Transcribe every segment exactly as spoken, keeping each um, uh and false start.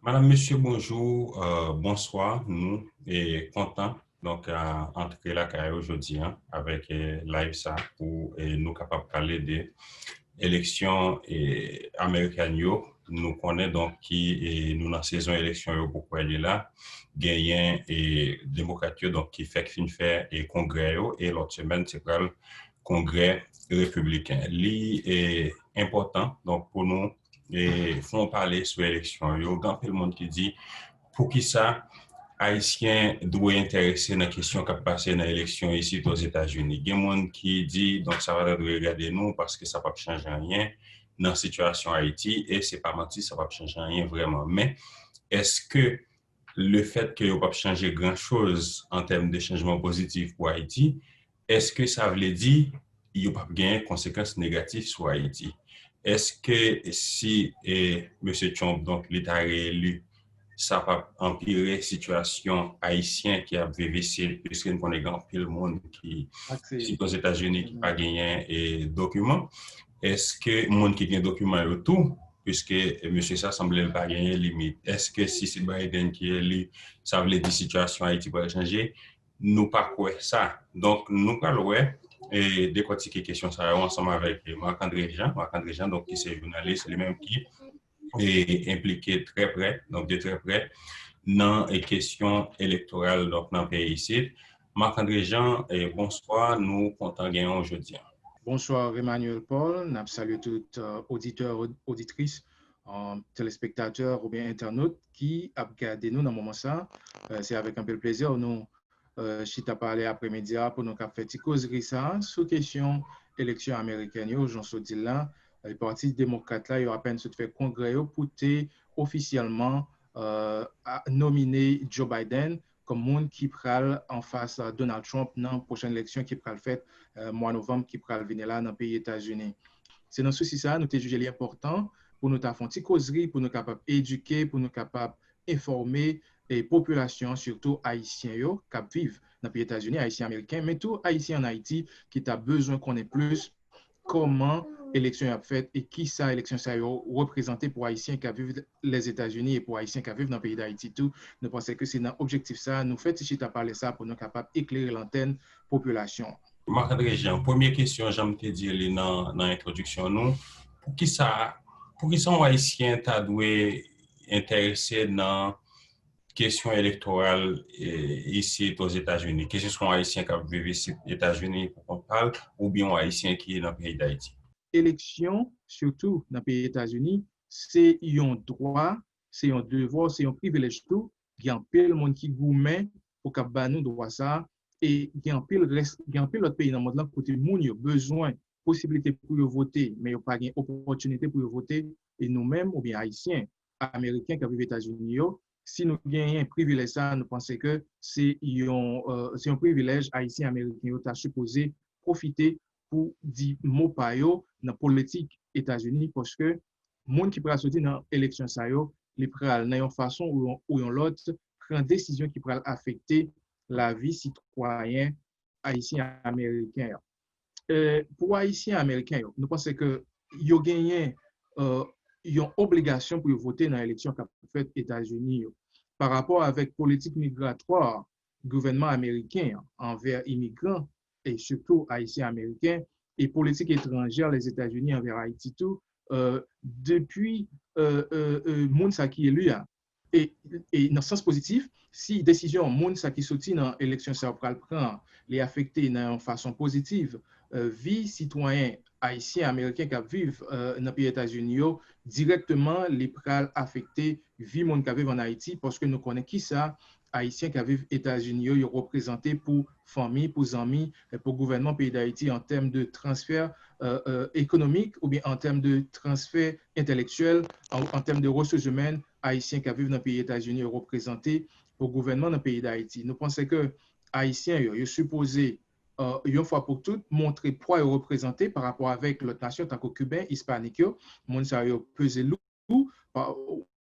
Madam, mesye, bonjou, euh, bonswa. Nou e kontan donk, euh, antre lakay ou jodi a avèk, euh, live sa pou, euh, nou kapab pale de eleksyon, euh, amerikèn yo. Nou konnen donk ki, euh, nou nan sezon eleksyon yo pou kwè li la. Genyen, euh, demokrat yo donk ki fèk fin fè, euh, kongrè yo, e lòt semèn se pral kongrè repibliken. Li, euh, enpòtan donk pou nou, euh, fè yon pale sou eleksyon yo. Gen anpil moun ki di, poukisa Ayisyen dwe enterese nan kesyon k ap pase nan eleksyon isit Ozetazini? Gen moun ki di, donk, sa pa ta dwe regade nou paske sa p ap chanje anyen nan sitiyasyon Ayiti, e se pa manti, sa p ap chanje anyen vrèman. Men, èske le fèt ke yo p ap chanje gran choz an tèm de chanjman pozitif pou Ayiti, èske sa vle di yo p ap genyen konsekans negatif sou Ayiti? Èske si, eh, mesye Trump, donk, li ta reeli, sa p ap anpire sitiyasyon ayisyen ki ap viv isit, piske n konnen gen anpil moun ki isit Ozetazini ki pa genyen, eh, dokiman? Èske moun ki gen dokiman yo tou, piske, eh, mesye sa sanble l pa genyen limit? Èske si se Biden ki eli, sa vle di sitiyasyon Ayiti pral chanje? Nou pa kwè sa. Donk, nou pral wè e dekòtike kesyon sa yo ansanm avèk Marc André Jean. Marc André Jean, donk, ki se jounalis, li menm ki e enplike trè prè, donk de trè prè, nan e kesyon elektoral, donk nan peyi isit. Marc André Jean, e bonswa, nou kontan genyen w jodi a. Bonswa Emmanuel Paul, n ap salye tout, euh, oditè, od-, oditris, euh, telespektatè oubyen entènot ki ap gade nou nan moman sa. Euh, se avèk anpil plezi nou, euh, chita pale apremidi a pou nou kab fè ti kozri sa sou kesyon eleksyon amerikèn yo, jan w sot di l la. E pati demokrat la, yo apèn sot fè kongrè yo pou te ofisyèlman, euh, a, nomine Joe Biden kòm moun ki pral anfas, euh, Donald Trump nan pwochèn eleksyon ki pral fèt, euh, mwa novanm ki pral vini la nan peyi Etazini. Se nan sousi sa a, nou te jije li enpòtan pou nou ta fè yon ti kozri, pou nou kapab edike, pou nou kapab enfòme, e, popilasyon an, sitou ayisyen yo, k ap viv nan peyi Etazini, ayisyen ameriken, men tou ayisyen ann Ayiti ki ta bezwen konnen plis kòman eleksyon yo ap fèt e kisa eleksyon sa yo reprezante pou ayisyen k ap viv Lèzetazini e pou ayisyen k ap viv nan peyi Dayiti tou. Nou panse ke se nan objektif sa a nou fè ti chita pale sa a pou nou kapab eklere lantèn popilasyon an. Marc André Jean, premye kesyon, jan m te di li nan, nan entwodiksyon nou, poukisa, poukisa yon ayisyen ta dwe enterese nan kesyon elektoral, eh, isit Ozetazini, keseswa yon ayisyen k ap viv isit Etazini pou kont pa l, oubyen yon ayisyen ki nan peyi Dayiti? Eleksyon, sitou nan peyi Etazini, se yon dwa, se yon devwa, se yon privilèj tou. Gen anpil moun ki goumen pou kab ba nou dwa sa a, e gen anpil rès, gen anpil lòt peyi nan mond lan kote moun yo bezwen posiblite pou yo vote, men yo pa gen opòtinite pou yo vote, e nou menm, oubyen ayisyen, ameriken k ap viv Etazini yo, si nou genyen privilèj sa a, nou panse ke se yon, euh, se yon privilèj ayisyen ameriken yo ta sipoze pwofite pou di mo pa yo nan politik Etazini, paske moun ki pral soti nan eleksyon sa yo, li pral nan yon fason ou yon, ou yon lòt pran desizyon ki pral afekte lavi sitwayen ayisyen ameriken an. E, pou ayisyen ameriken yo, nou panse ke yo genyen, euh, yon obligasyon pou yo vote nan eleksyon k ap fèt Etazini yo. Pa rapò avèk politik migratwa gouvènman ameriken an anvè imigran, e sitou ayisyen ameriken, e politik etranjè Lèzetazini anvè Ayiti tou, euh, depi, euh, euh, euh, moun sa ki eli a. E, e nan sans pozitif, si desizyon moun sa ki soti nan eleksyon sa yo pral pran, li afekte nan yon fason pozitiv, euh, vi sitwayen ayisyen ameriken k ap viv, euh, nan peyi Etazini yo, dirèkteman, li pral afekte vi moun k ap viv ann Ayiti, paske nou konnen kisa ayisyen k ap viv Etazini yo, yo reprezante pou fanmi, pou zanmi, e pou gouvènman peyi Dayiti an tèm de transfè, euh, euh, ekonomik oubyen an tèm de transfè entèlektyèl, an, an tèm de resous imèn, ayisyen k ap viv nan peyi Etazini yo reprezante pou gouvènman nan peyi Dayiti. Nou panse ke ayisyen yo, yo sipoze, euh, yon fwa pou tout, montre pwa yo reprezante pa rapò avèk lòt nasyon, tankou Kiben, Ispanik yo, moun sa yo peze lou, pa,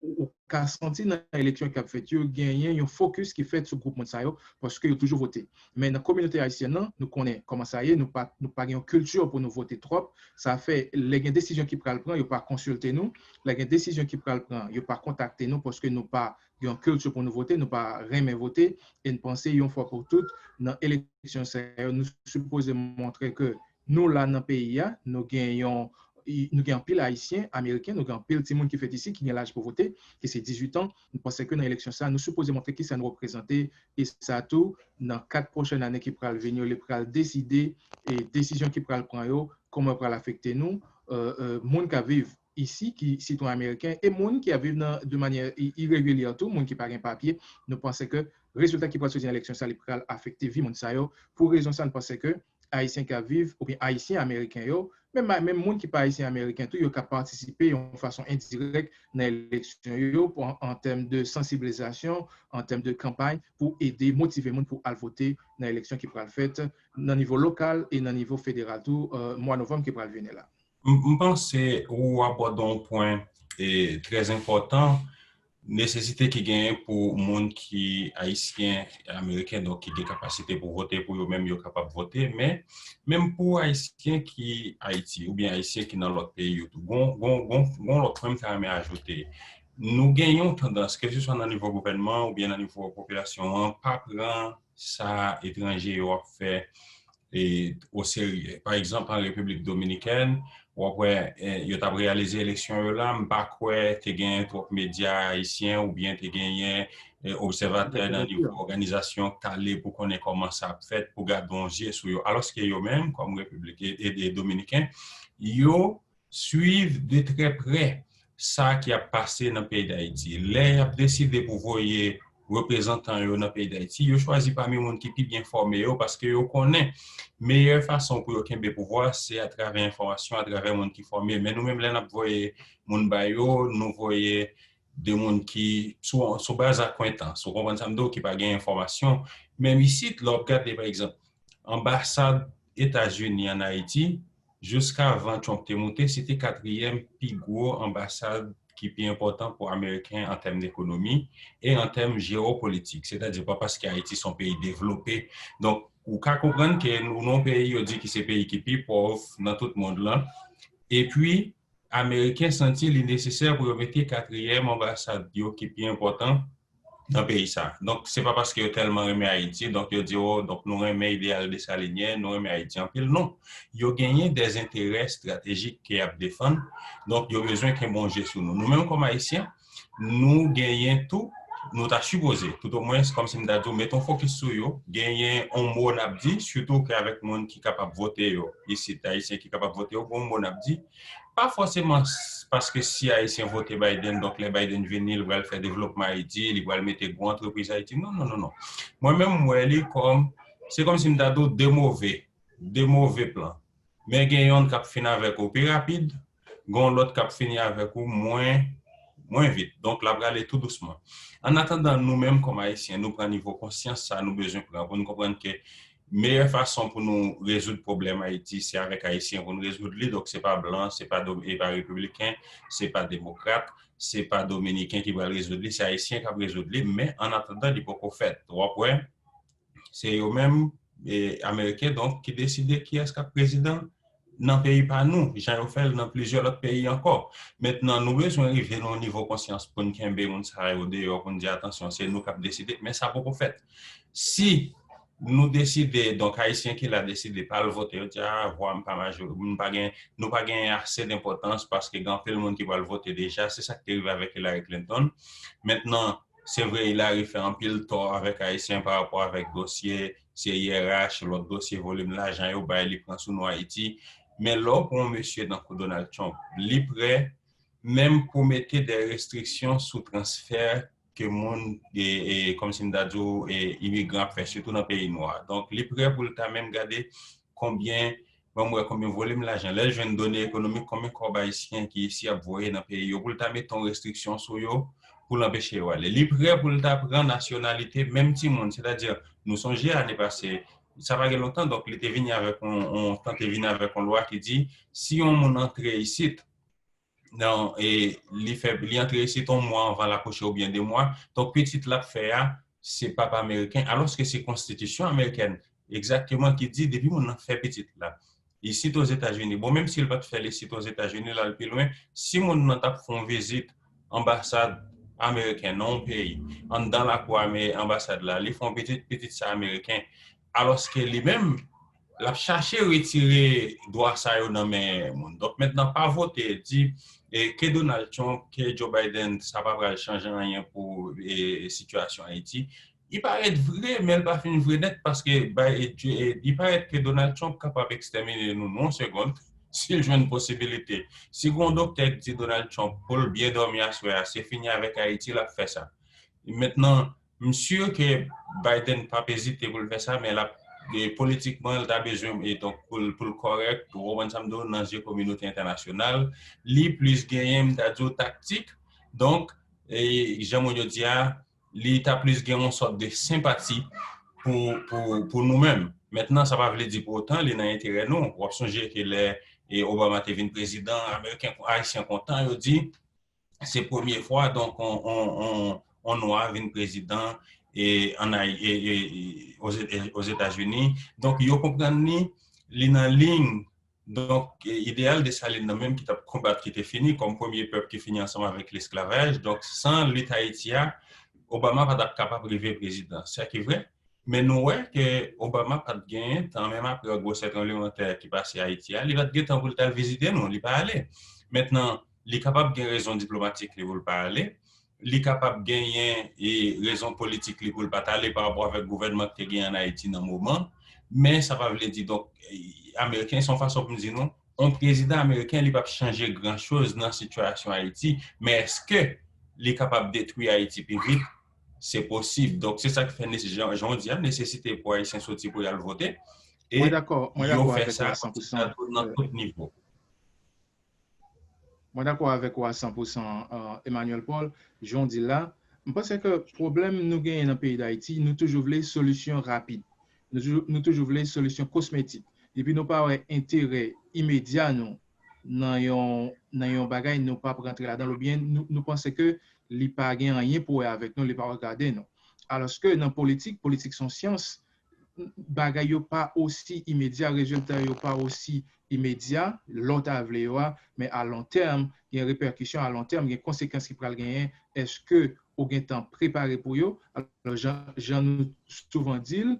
ou ka santi nan eleksyon k ap fèt yo, genyen yon fokis ki fèt sou gwoup moun sa yo, paske yo toujou vote. Men nan kominote ayisyèn nan, nou konnen kòman sa ye, nou pa, nou pa gen yon kilti pou nou vote twòp. Sa fè, lè gen desizyon ki pral pran, yo pa konsilte nou. Lè gen desizyon ki pral pran, yo pa kontakte nou, paske nou pa gen yon kilti pou nou vote, nou pa renmen vote, e n panse yon fwa pou tout, nan eleksyon sa yo, nou sipoze montre ke nou la nan peyi a, nou gen yon, nou gen anpil Ayisyen, Ameriken, nou gen anpil timoun ki fèt isi, ki gen laj pou vote, ki se dizuit an. Nou panse ke nan eleksyon sa, nou sipoze montre kisa nou reprezante, e sa tou, nan kat pwochèn ane ki pral vini yo, li pral deside, e desizyon ki pral pran yo, kòman yo pral afekte nou, euh, euh, moun k ap viv isi, ki sitwayen ameriken, e moun ki ap viv nan, de manyè i- iregilyè tou, moun ki pa gen papye, nou panse ke rezilta ki pral soti nan eleksyon sa, li pral afekte vi moun sa yo. Pou rezon sa, nou panse ke Ayisyen k ap viv, oubyen Ayisyen Ameriken yo, menm, menm moun ki pa Ayisyen Ameriken tou, yo ka patisipe yon fason endirèk nan eleksyon yo, pou, an, an tèm de sansibilizasyon, an tèm de kanpay, pou ede motive moun pou al vote nan eleksyon ki pral fèt nan nivo lokal e nan nivo federal tou, euh, mwa novanm ki pral vini la. M, m panse ou abòde yon pwen, e, trè enpòtan, nesesite ki genyen pou moun ki ayisyen, ameriken, donk ki gen kapasite pou vote, pou yo menm yo kapab vote, men menm pou ayisyen ki Ayiti, oubyen ayisyen ki nan lòt peyi yo tou. Gon, gon, gon, gon lòt pwen m ta renmen ajoute. Nou gen yon tandans, keseswa nan nivo gouvènman oubyen nan nivo popilasyon an, pa pran sa etranje yo ap fè e, o serye. Pa egzanp, an Repiblik Dominikèn, w ap wè, e, yo t ap reyalize eleksyon yo la, m pa kwè te gen twòp medya ayisyen oubyen te genyen, e, obsèvatè nan nivo òganizasyon k t ale pou konnen kòman sa ap fèt, pou gade yon je sou yo. Alòske yo menm, kòm Repiblik e, e, e Dominiken, yo swiv de trè prè sa ki ap pase nan peyi Dayiti. Lè y ap deside pou voye reprezantan yo nan peyi Dayiti, yo chwazi pami moun ki pi byen fòme yo, paske yo konnen meyè fason pou yo kenbe pouvwa se atravè enfòmasyon, atravè moun ki fòme. Men nou menm, lè n ap voye moun ba yo, nou voye de moun ki sou, sou baz akwentans, ou konprann sa m di w, ki pa gen enfòmasyon. Menm isit, lè w ap gade, pa egzanp, anbasad Etazini ann Ayiti, jiskavan Trump te moute, se te katriyèm pi gwo anbasad ki pi enpòtan pou Ameriken an tèm ekonomi e an tèm jewopolitik. Sètadi, pa paske Ayiti se yon peyi devlope. Donk, ou ka konprann ke nou nan yon peyi yo di ki se peyi ki pi pòv nan tout mond lan. Epi, Ameriken santi li nesesè pou yo mete katriyèm anbasad yo ki pi enpòtan nan peyi sa. Donk, se pa paske yo tèlman renmen Ayiti, donk yo di, o, donk nou renmen ideyal desalinyen, nou renmen Ayiti anpil. Non. Yo genyen dèzenterè estratejik ke y ap defann, donk yo bezwen kenbe yon je sou nou. Nou menm kòm Ayisyen, nou genyen tou, nou ta sipoze, toutomwens, kòmsi m ta di w, mete yon fokis sou yo, genyen yon mo n ap di, sitou ke avèk moun ki kapab vote yo, isit, Ayisyen ki kapab vote yo, gen yon mo n ap di, pa fòseman s- paske si Ayisyen vote Biden, donk lè Biden vini, li pral fè devlopman Ayiti, li pral mete gwo antrepriz Ayiti. Non, non, non, non. Mwen menm, m wè li kòm, se kòmsi m ta di w de move, de move plan. Men gen yonn k ap fin avèk ou pi rapid, gen yon lòt k ap fini avèk ou mwen, mwen vit. Donk, l ap rale tou dousman. Annatandan, nou menm kòm Ayisyen, nou pran nivo konsyans sa nou bezwen pran pou nou konprann ke meyè fason pou nou rezoud pwoblèm Ayiti, se avèk Ayisyen pou nou rezoud li. Donk, se pa blan, se pa dom- e pa repibliken, se pa demokrat, se pa dominiken ki pral rezoud li, se Ayisyen k ap rezoud li. Men, annatandan, li poko fèt. W ap wè, se yo menm, e, Ameriken, donk, ki deside kiyès k ap prezidan nan peyi pa nou, jan yo fè l nan plizyè lòt peyi ankò. Mentnan, nou bezwen rive nan yon nivo konsyans pou n kenbe moun sa yo deyò, pou n di, atansyon, se nou k ap deside, men sa poko fèt. Si nou deside, donk, Ayisyen ki la deside pa al vote, yo di, a, vwa m pa majo, m pa gen, nou pa gen ase d enpòtans paske gen anpil moun ki pral vote deja, se sa k te rive avèk Hillary Clinton. Mentnan, se vre, Hillary fè anpil tò avèk Ayisyen pa rapò avèk dosye C I R H, lòt dosye volim lajan yo bay li pran sou non Ayiti. Men lè w pran yon mesye tankou Donald Trump, li prè menm pou mete de restriksyon sou transfè ke moun, e, e, kòmsi m ta di w, e, imigran ap fè, sitou nan peyi nwa. Donk, li prè pou l ta menm gade konbyen, ban m wè konbyen volim lajan. Lè l jwenn done ekonomik, konbyen kòb ayisyen ki isi ap voye nan peyi yo, pou l ta mete yon restriksyon sou yo, pou l anpeche yo ale. Li prè pou l ta pran nasyonalite menm timoun, sètadi, nou sonje ane pase, sa pa gen lontan, donk, li te vini avèk yon, yon, tante vini avèk yon lwa ki di, si yon moun antre isit, nan, e, li fè, li antre isit yon mwa anvan l akouche oubyen de mwa. Donk, pitit l ap fè a, se papa ameriken, alòske se konstitisyon amerikèn egzakteman ki di depi moun nan fè pitit la isit Ozetazini, bon, menm si l pa t fè l isit Ozetazini, l al pi lwen, si moun nan t ap fè yon vizit anbasad ameriken nan yon peyi, anndan lakou ame-, anbasad la, li fè yon pitit, pitit sa ameriken, alòske li menm, l ap chache retire dwa sa yo nan men moun. Donk, mentnan, pa vote, di, e, ke Donald Trump, ke Joe Biden, sa pa pral chanje anyen pou, e, sitiyasyon Ayiti. Li parèt vre, men l pa fin vre nèt, paske, ba, e, e, li parèt ke Donald Trump kapab ekstèmine nou nan yon segonn, si l jwenn posibilite. Si gen yon doktè ki di Donald Trump pou l byen dòmi aswè a, se fini avèk Ayiti, l ap fè sa. Mentnan, m si ke Biden p ap ezite pou l fè sa, men l ap, e, politikman, l ta bezwen, e, donk, pou l, pou l kòrèk, ou konprann sa m di w, nan zye kominote entènasyonal, li plis genyen, m ta di w, taktik. Donk, e, jan moun yo di a, li ta plis gen yon sòt de senpati pou, pou, pou nou menm. Mentnan, sa pa vle di pou otan li nan enterè nou. W ap sonje ke lè, e, Obama te vin prezidan, Ameriken, Ayisyen kontan, yo di, se premye fwa, donk, on, on, on, on nwa vin prezidan, e, an Ay-, e, e, e, Oze-, e, Ozetazini. Donk, yo konprann li, li nan liy, donk, e, ideyal Desalin nan menm ki t ap konbat, ki te fini kòm premye pèp ki fini ansanm avèk lesklavaj. Donk, san lit Ayiti a, Obama pa t ap kapab rive prezidan. Sa ki vre, men nou wè ke Obama pa t genyen tan, menm apre gwosè tranblemanntè ki pase Ayiti a, li pa t gen tan pou l t al vizite nou, li pa ale. Mentnan, li kapab gen rezon diplomatik li pou l pa ale, li kapab genyen, e, rezon politik li pou l pa t ale pa rapò avèk gouvènman ki te genyen ann Ayiti nan moman, men sa pa vle di, donk, e, Ameriken, se yon fason pou m di nou, yon prezidan ameriken, li p ap chanje gran choz nan sitiyasyon Ayiti, men èske li kapab detwi Ayiti pi vit? Se posib. Donk, se sa k fè, jan, jan w di a, nesesite pou Ayisyen soti pou y al vote. E Mwen dakò, mwen yo dakò fè avèk sa ou a san pou san. Nan tout, nan tout nivo. Mwen dakò avèk ou a san pou san, euh, Emmanuel Paul. Jan w di l la, m panse ke pwoblèm nou genyen nan peyi Dayiti, nou toujou vle solisyon rapid. Nou toujou, nou toujou vle solisyon kosmetik. Depi nou pa wè enterè imedya nou nan yon, nan yon bagay, nou p ap rantre ladan l, oubyen nou, nou panse ke li pa gen anyen pou wè avèk nou, li pa regade nou. Alòske nan politik, politik se yon syans, bagay yo pa osi imedya, rezilta yo pa osi imedya, lè w ta vle yo a, men a lon tèm, gen repèkisyon a lon tèm, gen konsekans ki pral genyen, èske ou gentan prepare pou yo? Alò, jan, jan nou souvan di l,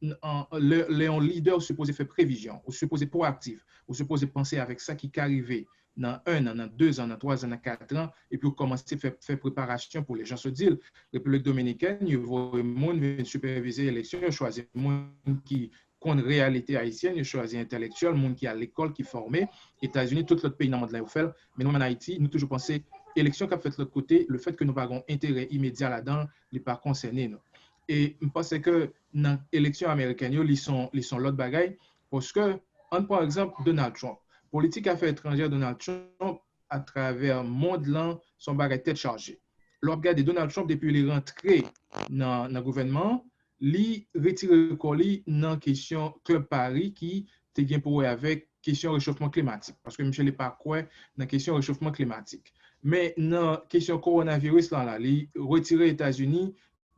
n-, an, lè, lè yon lidè ou sipoze fè previzyon, ou sipoze pwoaktif, ou sipoze panse avèk sa ki ka rive nan en an, nan de zan, nan twa zan, nan kat an, epi ou kòmanse fè, fè preparasyon pou li. Jan Sot di l, Repiblik Dominikèn, yo voye moun vin sipèvize eleksyon, yo chwazi moun ki konn reyalite ayisyèn, yo chwazi entèlektyèl, moun ki al lekòl, ki fòme. Etazini, tout lòt peyi nan mond lan yo fè l. Men nou menm ann Ayiti, nou toujou panse eleksyon k ap fèt lòt kote, lefètke nou pa gen yon enterè imedya ladan l, li pa konsène nou. E m panse ke nan eleksyon amerikèn yo, li se yon, li se yon lòt bagay, paske, ann pran egzanp Donald Trump. Politik afè etranjè Donald Trump atravè mond lan, se yon bagay tèt chaje. Lè w ap gade Donald Trump, depi li rantre nan, nan gouvènman an, li retire kò li nan kesyon Club Paris ki te gen pou wè avèk kesyon rechofman klimatik, paske misye li pa kwè nan kesyon rechofman klimatik. Men nan kesyon kowonaviris lan la, li retire Etazini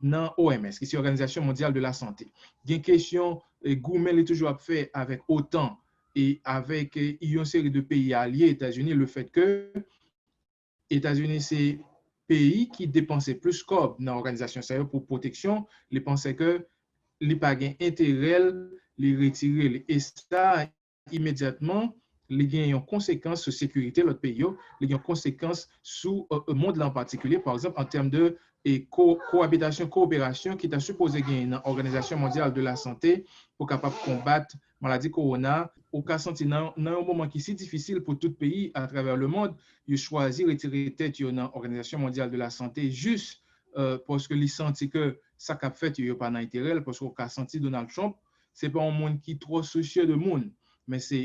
nan O M S, ki se Òganizasyon Mondyal de la Sante. Gen kesyon, e, goumen li toujou ap fè avèk otan e avèk, e, yon seri de peyi alye Etazini, lefètke Etazini se peyi ki depanse plis kòb nan òganizasyon sa yo pou pwoteksyon, li panse ke li pa gen enterè l, li retire li. E sa, imedyatman, li gen yon konsekans sou sekirite lòt peyi yo, li gen yon konsekans sou, e, e, mond la an patikilye, pa egzanp, an tèm de, e, ko-, kowabitasyon, kowoperasyon ki ta sipoze genyen nan Òganizasyon Mondyal de la Sante pou kapab konbat maladi kowona. Ou ka santi nan, nan yon moman ki si difisil pou tout peyi atravè lemond, yo chwazi retire tèt yo nan Òganizasyon Mondyal de la Sante jis, e, paske li santi ke sa k ap fèt yo, yo pa nan enterè l, paske ou ka santi Donald Trump, se pa yon moun ki twò sousye de moun, men se,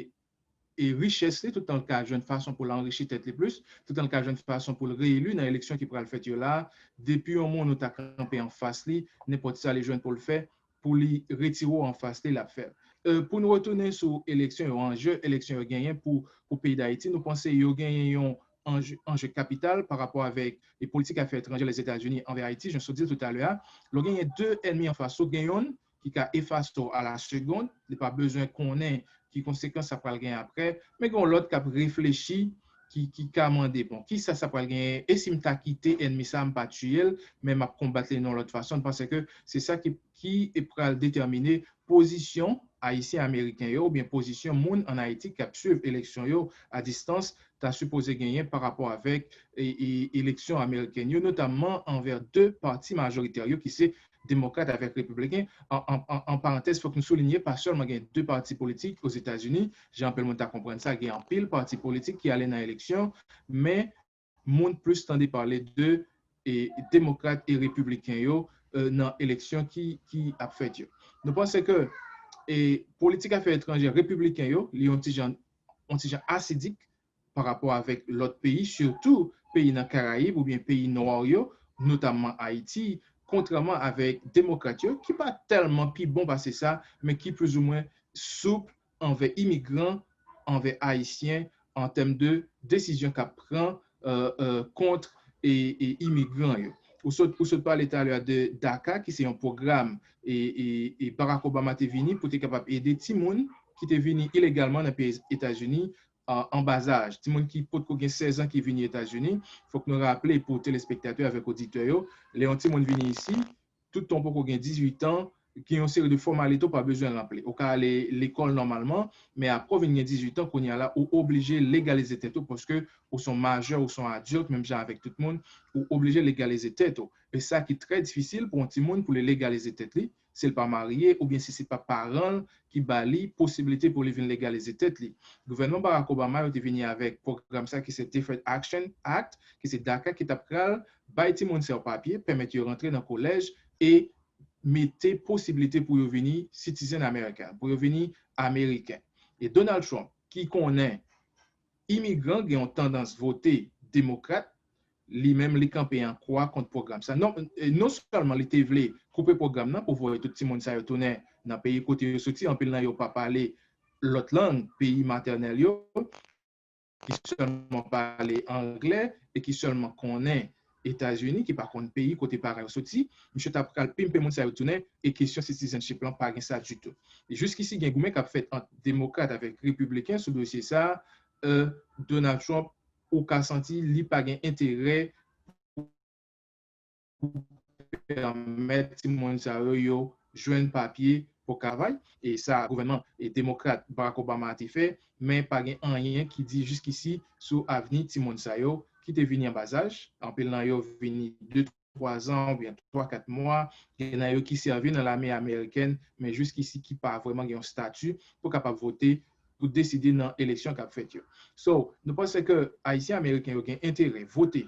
e, richès li, toutan l ka jwenn fason pou l anrichi tèt li plis, toutan l ka jwenn fason pou l reyeli nan eleksyon ki pral fèt yo la, depi yon moun ou ta kanpe anfas li, nenpòt sa li jwenn pou l fè, pou li retire w anfas li, l ap fè l. E, pou nou retounen sou eleksyon yo, anje eleksyon yo genyen pou, pou peyi Dayiti, nou panse yo genyen yon anje, anje kapital pa rapò avèk e politik afè etranjè Lèzetazini anvè Ayiti, jan m sot di l toutalè a. Lè w genyen de ènmi anfas ou, gen yonn ki ka efase w a la segonn, li pa bezwen konnen ki konsekans sa pral gen apre, men gen yon lòt k ap reflechi, ki, ki ka mande, bon, kisa sa pral genyen, e si m ta kite ènmi sa, m pa tiye l, men m ap konbat li nan lòt fason, paske se sa ki, ki pral detèmine pozisyon Ayisyen Ameriken yo, oubyen pozisyon moun ann Ayiti k ap swiv eleksyon yo a distans, ta sipoze genyen pa rapò avèk e, e, eleksyon amerikèn yo, notamman anvè de pati majoritè yo ki se demokrat avèk repibliken. An, an, an, an parantèz, fòk nou soulinye, pa sèlman gen de pati politik Ozetazini, jan anpil moun ta konprann sa, gen anpil pati politik ki ale nan eleksyon, men moun plis tande pale de e, demokrat e repibliken yo e, nan eleksyon ki, ki ap fèt yo. Nou panse ke e, politik afè etranjè repibliken yo, li yon ti jan, yon ti jan asidik pa rapò avèk lòt peyi, sitou peyi nan Karayib oubyen peyi nwa yo, notamman Ayiti, kontrèman avèk demokrat yo, ki pa tèlman pi bon pase sa, men ki plizoumwen soup anvè imigran, anvè Ayisyen, an tèm de desizyon k ap pran e, e, kont e, e, imigran yo. Ou sot, ou sot pale talè a de DACA, ki se yon pwogram e, e, e Barack Obama te vini pou te kapab ede timoun ki te vini ilegalman nan peyi Etazini an, an bazaj. Timoun ki potko gen sèz an ki vini Etazini, fòk nou raple pou telespektatè avèk oditè yo, lè yon timoun vini isi, toutan w poko gen dizuit an, gen yon seri de fòmalite w pa bezwen ranpli. Ou ka ale lekòl nòmalman, men apre w vin gen dizuit an, kounye a la, ou oblije legalize tèt ou, paske ou se yon majè, ou se yon adilt, menm jan avèk tout moun, ou oblije legalize tèt ou. E sa ki trè difisil pou yon timoun pou li legalize tèt li, si l pa marye, oubyen si se pa paran l ki ba li posiblite pou li vin legalize tèt li. Gouvènman Barack Obama yo te vini avèk pwogram sa ki se Deferred Action Act, ki se DACA, ki t ap pral bay timoun sa yo papye, pèmèt yo rantre nan kolèj e mete posiblite pou yo vini citizen American, pou yo vini Ameriken. E Donald Trump, ki konnen imigran gen yon tandans vote demokrat, li menm li kanpe an kwa kont pwogram sa. Non, e non sèlman li te vle koupe pwogram nan pou voye tout timoun sa yo tounen nan peyi kote yo soti, anpil nan yo pa pale lòt lang, peyi matènèl yo, ki sèlman pale anglè e ki sèlman konnen Etazini, ki pa konn peyi kote paran yo soti, misye t ap pral pimpe moun sa yo tounen, e kesyon citizenship lan pa gen sa ditou. E jiskisi gen goumen k ap fèt ant demokrat avèk repibliken sou dosye sa, e, Donald Trump, ou ka santi li pa gen enterè pou pèmèt timoun sa yo, yo jwenn papye pou travay. E sa, gouvènman e demokrat Barack Obama a te fè, men pa gen anyen ki di jiskisi sou avni timoun sa yo ki te vini an bazaj. Anpil nan yo vini de twa zan oubyen twa kat mwa. Gen nan yo ki sèvi nan lame amerikèn, men jiskisi ki pa vrèman gen yon stati pou kapab vote, pou deside nan eleksyon k ap fèt yo. So, nou panse ke Ayisyen Ameriken yo gen enterè vote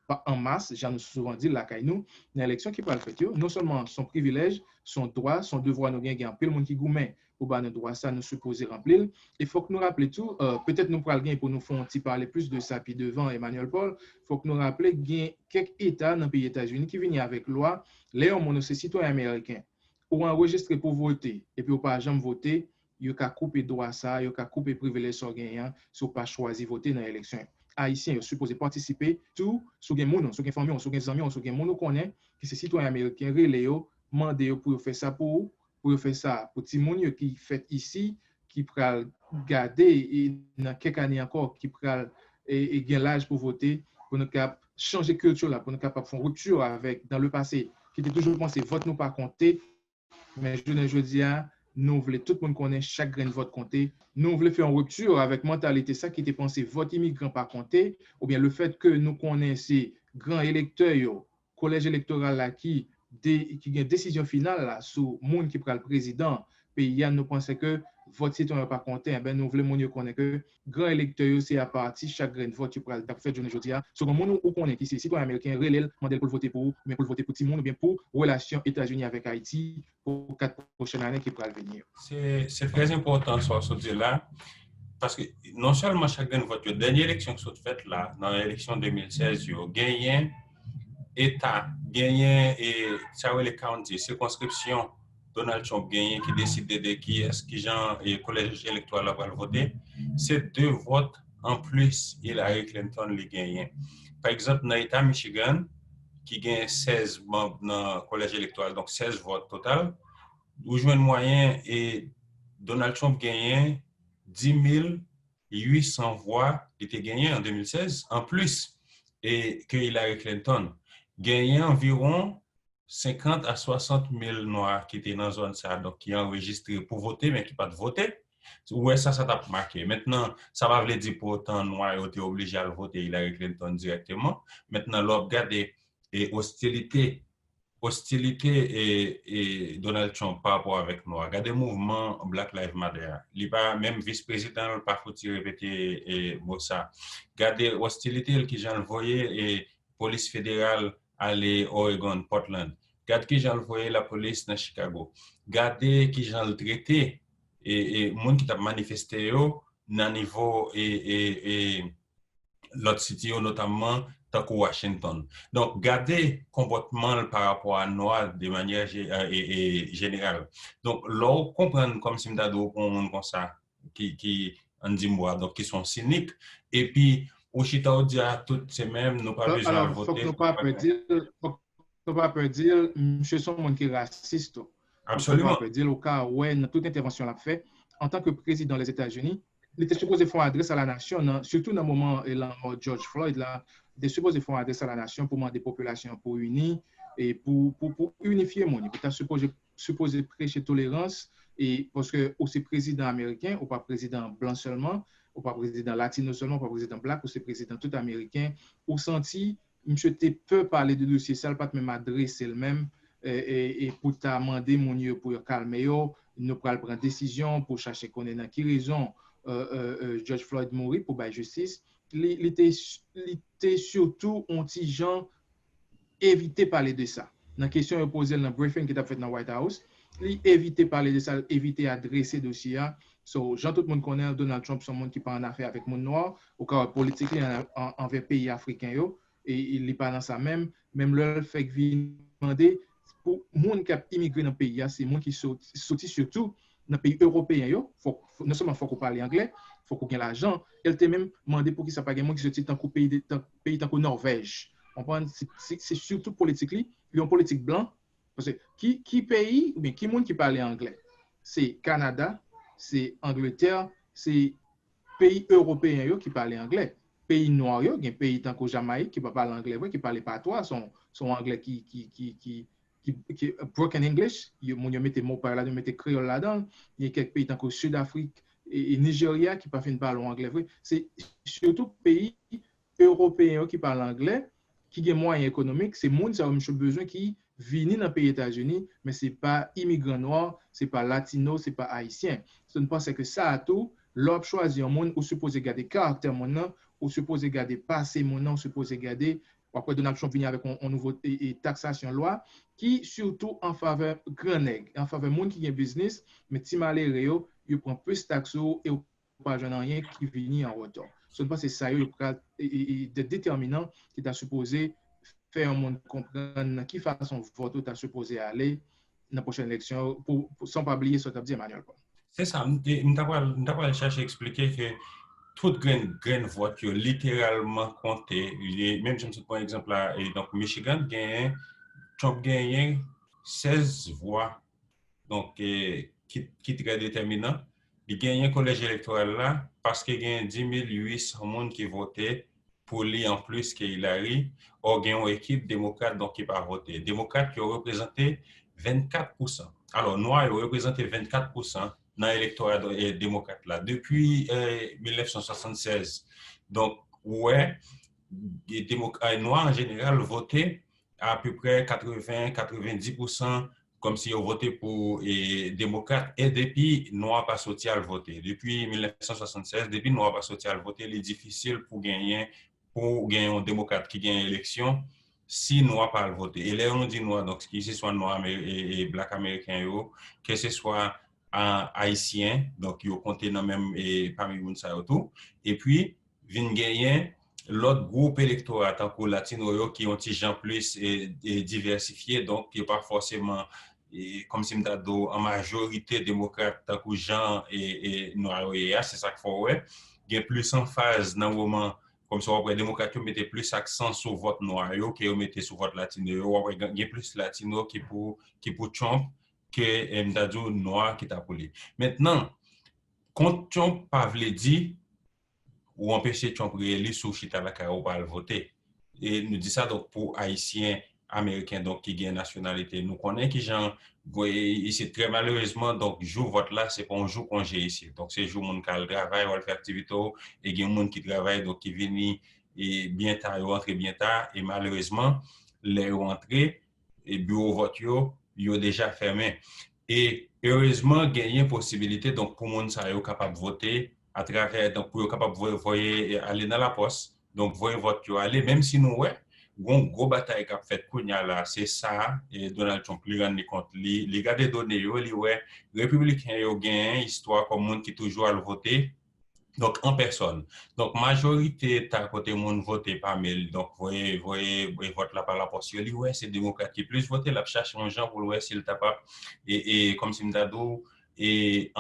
pa an mas, jan nou souvan di l lakay nou, nan eleksyon ki pral fèt yo. Non sèlman se yon privilèj, se yon dwa, se yon devwa nou gen, gen anpil moun ki goumen pou ba nou dwa sa, nou sipoze ranpli l. E fòk nou raple tou, e, petèt nou pral gen pou nou fè yon ti pale plis de sa pi devan, Emmanuel Paul, fòk nou raple gen kèk eta nan peyi Etazini ki vini avèk lwa, lè yon moun ou se sitwayen ameriken, ou anrejistre pou vote, epi ou pa janm vote, yo ka koupe dwa sa, yo ka koupe privilèj sa w genyen an, si w pa chwazi vote nan eleksyon yo. Ayisyen yo sipoze patisipe tou, si w gen moun ou, si w gen fanmi w, si w gen zanmi w, si w gen moun ou konnen ki se sitwayen ameriken, rele yo, mande yo pou yo fè sa pou ou, pou yo fè sa pou timoun yo ki fèt isi, ki pral gade e nan kèk ane ankò, ki pral e, e gen laj pou vote, pou nou kab chanje kilti la, pou nou kapab fè yon ripti avèk dans le passé, ki te toujou panse vòt nou pa konte, men jounen jodi a, nou vle tout moun konnen chak grenn vòt konte. Nou vle fè yon ripti avèk mantalite sa ki te panse vòt imigran pa konte, oubyen le fèt ke nou konnen se gran elektè yo, kolèj elektoral la ki de, ki gen desizyon final la sou moun ki pral prezidan peyi a, nou panse ke vòt sitwayen yo pa konte, enben nou vle moun yo konnen ke gran elektè yo se apati chak grenn vòt yo pral ap fèt jounen jodi a. Si w gen moun ou, ou konnen ki se sitwayen ameriken, rele l, mande l pou l vote pou ou, oubyen pou l vote pou timoun, oubyen pou relasyon Etazini avèk Ayiti pou kat pwochèn ane ki pral vini yo. Se, se trè enpòtan sa w sot di la, paske non sèlman chak grenn vòt yo, dènye eleksyon ki sot fèt la, nan eleksyon de mil sèz yo, genyen eta, genyen, e, sa yo rele county, sikonskripsyon Donald Trump genyen ki deside de kiyès, kijan, e, kolèj elektoral la pral vote. Se de vòt anplis Hillary Clinton li genyen. Pa egzanp, nan eta Michigan, ki gen sèz manm nan kolèj elektoral, donk sèz vòt total, ou jwenn mwayen e Donald Trump genyen dis mil uit san vwa li te genyen an de mil sèz, anplis e ke Hillary Clinton. Genyen anviwon senkant a swasant mil nwa ki te nan zòn sa a, donk ki anrejistre pou vote, men ki pa t vote. Ou wè sa, sa t ap make. Mentnan, sa pa vle di pou otan nwa yo te oblije al vote Hillary Clinton dirèkteman. Mentnan, lè w ap gade e ostilite, ostilite e, e Donald Trump pa rapò avèk nwa. Gade mouvman Black Lives Matter a. Li pa, menm vis prezidan l pa fouti repete e mo sa. Gade ostilite l ki jan l voye e polis federal ale Oregon, Portland. Gad ki jan l voye lapolis nan Chicago. Gade ki jan l trete e, e moun ki t ap manifeste yo nan nivo e, e, e lòt siti yo, notamman tankou Washington. Donk, gade konpòtman l pa rapò a nwa de manyè je- e, e, e jeneral. Donk, lè w konprann kòmsi m ta di w pou yon moun konsa, ki, ki ann di m bwa, donk ki se yon sinik, epi ou chita ou di a tout se menm, nou pa bezwen al vote. Alò, fòk nou pa pè di l, fòk nou pa pè di l, misye se yon moun ki rasis tou. Fòk nou pa pè di l, ou ka wè nan tout entèvansyon l ap fè, antanke prezidan Lèzetazini, li te sipoze fè yon adrès a la nasyon, nan, sitou nan moman e lanmò George Floyd la, li te sipoze fè yon adrès a la nasyon pou mande popilasyon an pou ini, e pou, pou, pou inifye moun yo, pou ta sipoze, sipoze preche tolerans, e paske ou se prezidan ameriken, ou pa prezidan blan sèlman, ou pa prezidan latino sèlman, ou pa prezidan black, ou se prezidan tout ameriken, ou santi misye te pè pale de dosye sa, l pa t menm adrese l menm, e, e, e pou ta mande moun yo pou yo kalme yo, nou pral pran desizyon pou chache konnen nan ki rezon e, e, e, George Floyd mouri, pou bay jistis. Li, li te, li te sitou yon ti jan evite pale de sa. Nan kesyon yo poze l nan briefing ki t ap fèt nan White House, li evite pale de sa, li evite adrese dosye a. So, jan tout moun konnen, Donald Trump se yon moun ki pa an afè avèk moun nwa, ou ka wè politik li an, an, anvè peyi afriken yo, e, e li pa nan sa menm. Menm lè l fèk vin mande pou moun k ap imigre nan peyi a, se moun ki sot- soti sitou nan peyi ewopeyen yo, fòk, non sèlman fòk ou pale anglè, fòk ou gen lajan, e l te menm mande poukisa pa gen moun ki soti tankou peyi, de, tan, peyi tankou Nòvèj. Konprann? Se, se, se sitou politik li, li yon politik blan, paske ki, ki peyi, oubyen ki moun ki pale anglè? Se Kanada, se Angletè, se peyi ewopeyen yo ki pale anglè. Peyi nwa yo, gen peyi tankou Jamayik ki pa pale anglè vre, ki pale patwa, se yon, se yon anglè ki, ki, ki, ki, ki, ki broken English, yo, moun yo mete mo pa yo ladan, yo mete kreyòl ladan l. Gen kèk peyi tankou Sid Afrik e, e Nijerya ki pa fin pale yon anglè vre. Se sitou peyi ewopeyen yo ki pale anglè, ki gen mwayen ekonomik, se moun sa yo misye bezwen ki vini nan peyi Etazini, men se pa imigran nwa, se pa latino, se pa ayisyen. So, m panse ke sa a tou, lè w ap chwazi yon moun, ou sipoze gade karaktè moun nan, ou sipoze gade pase moun nan, ou sipoze gade, w ap wè Donald Trump vini avèk yon, yon nouvo e, e, taksasyon lwa ki sitou an favè gran nèg, an favè moun ki gen biznis, men ti malere yo, yo pran plis taks sou ou e ou pa jwenn anyen ki vini an rètou. So, m panse sa yo, yo pral e, e, e, de detèminan ki ta sipoze fè yon moun konprann nan ki fason vòt ou ta sipoze ale nan pwochèn eleksyon yo, pou, pou, san pa bliye sa w t ap di, Emmanuel Paul. Se sa, m te, m ta pral, m ta pral chache eksplike ke tout grenn, grenn vòt yo literalman konte. E menm jan m sot pran egzanp la, e donk Michigan genyen, Trump genyen sèz vwa, donk, e, ki, ki trè detèminan. Li genyen kolèj elektoral la paske genyen dis mil uit san moun ki vote pou li anplis ke Hillary, ò gen yon ekip demokrat, donk, ki pa vote. Demokrat yo reprezante vennkat pousan. Alò, nwa yo reprezante vennkat pousan nan elektora, e, demokrat la depi, e, mil nèf san swasannsèz. Donk, ou wè, e, demok-, e, nwa an jeneral vote apeprè katreven, katrevendi pousan kòmsi yo vote pou, e, demokrat, e depi nwa pa soti al vote. Depi mil nèf san swasannsèz, depi nwa pa soti al vote, li difisil pou genyen, pou gen yon demokrat ki genyen eleksyon si nwa pa al vote. E lè nou di nwa, donk, keseswa nwa Amer-, e, e black ameriken yo, keseswa a, ayisyen, donk, yo konte nan menm, e, pami moun sa yo tou. Epi, vin genyen lòt gwoup elektora, tankou latino yo, ki yon ti jan plis, e, e, divèsifye, donk, yo pa fòseman, e, kòmsi m ta di w, an majorite demokrat, tankou jan, e, e, nwa yo ye a, se sa k fè w wè. gen plis anfaz nan moman, kòmsi w ap wè demokrat yo mete plis aksan sou vòt nwa yo ke yo mete sou vòt latino yo. W ap wè gen plis latino ki pou, ki pou Trump ke, e, m ta di w, nwa ki ta pou li. Mentnan, kont Trump pa vle di ou anpeche Trump reyeli si w chita lakay ou pa al vote. E nou di sa, donk, pou Ayisyen Ameriken, donk, ki gen nasyonalite, nou konnen ki jan, e, e se trè malerezman, donk, jou vòt la, se pa yon jou konje isit. Donk, se jou moun ka al travay, w al fè aktivite w, e gen moun ki travay, donk, ki vini, e, byen ta, yo antre byen ta, e malerezman, lè yo antre, e biwo vòt yo, yo deja fèmen. E erezman, genyen posibilite, donk, pou moun sa yo kapab vote atravè, donk, pou yo kapab voye, voye, e, ale nan lapòs, donk, voye vòt yo ale, menm si nou wè, gon gwo batay k ap fèt kounye a la, se sa, e, Donald Trump, li rann li kont, li, li gade done yo, li wè repibliken yo genyen istwa kòm moun ki toujou al vote, donk, an pèsòn. Donk, majorite ta kote moun vote pa mel, donk, voye, voye, voye vòt la pa lapòs yo, li wè se demokrat ki plis vote, l ap chache yon jan pou l wè si l ta pa, e, e, kòmsi m ta di w, e,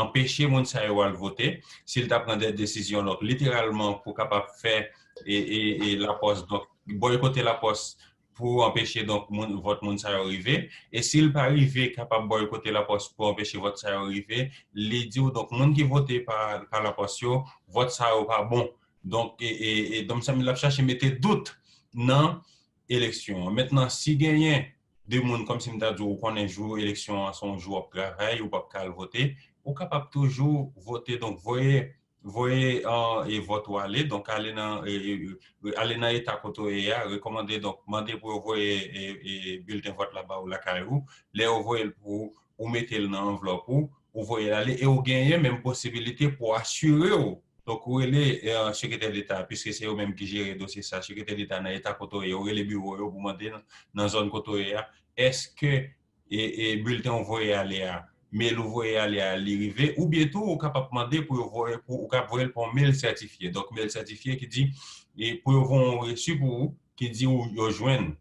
anpeche moun sa yo al vote, si l ta pran de desizyon, donk, literalman, pou kapab fè, e, e, e lapòs, donk, bòykote lapòs pou anpeche, donk, moun, vòt moun sa yo rive. E si l pa rive kapab bòykote lapòs pou anpeche vòt sa yo rive, li di w, donk, moun ki vote pa, pa lapòs yo, vòt sa yo pa bon. Donk, e, e, e, donk, sa l ap chache mete dout nan eleksyon an. Mentnan, si genyen de moun, kòmsi m ta di w, ou konnen jou eleksyon an se yon jou w ap travay, ou p ap ka al vote, ou kapab toujou vote, donk, voye voye, e, e vòt ou ale, donk ale nan, e, e, e, ale nan eta kote w ye a, rekòmande, donk, mande pou yo voye, e, e, bilten vòt la ba ou lakay ou. Lè yo voye l pou ou, ou mete l nan anvlòp ou, ou voye l ale, e ou genyen menm posibilite pou asire w. Donk, ou rele, e, sekretè deta, piske se yo menm ki jere dosye sa, sekretè deta nan eta kote w ye, ou rele biwo yo pou mande nan, nan zòn kote w ye a, èske e, e bilten w voye ale a, mel ou voye ale a, li rive, oubyen tou, ou kapab mande pou yo voye, pou, ou kapab voye l pa yon mel sètifye. Donk, mel sètifye ki di, e pou yo voye yon resi pou ou, ki di ou, yo jwenn,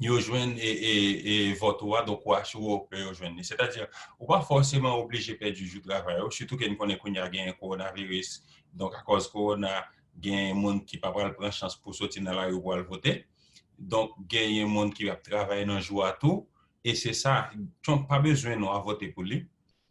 yo jwenn, e, e, e vòt ou a, donk ou asire w ke yo jwenn li. Sètadi, ou pa fòseman oblije pèdi jou travay ou, sitou ke n konnen kounye a genyen kowonaviris. Donk, akòz kowona, genyen moun ki pa pral pran chans pou soti nan lari pou al vote. Donk, genyen moun ki ap travay nan jou a tou. E se sa, Trump pa bezwen nou a vote pou li,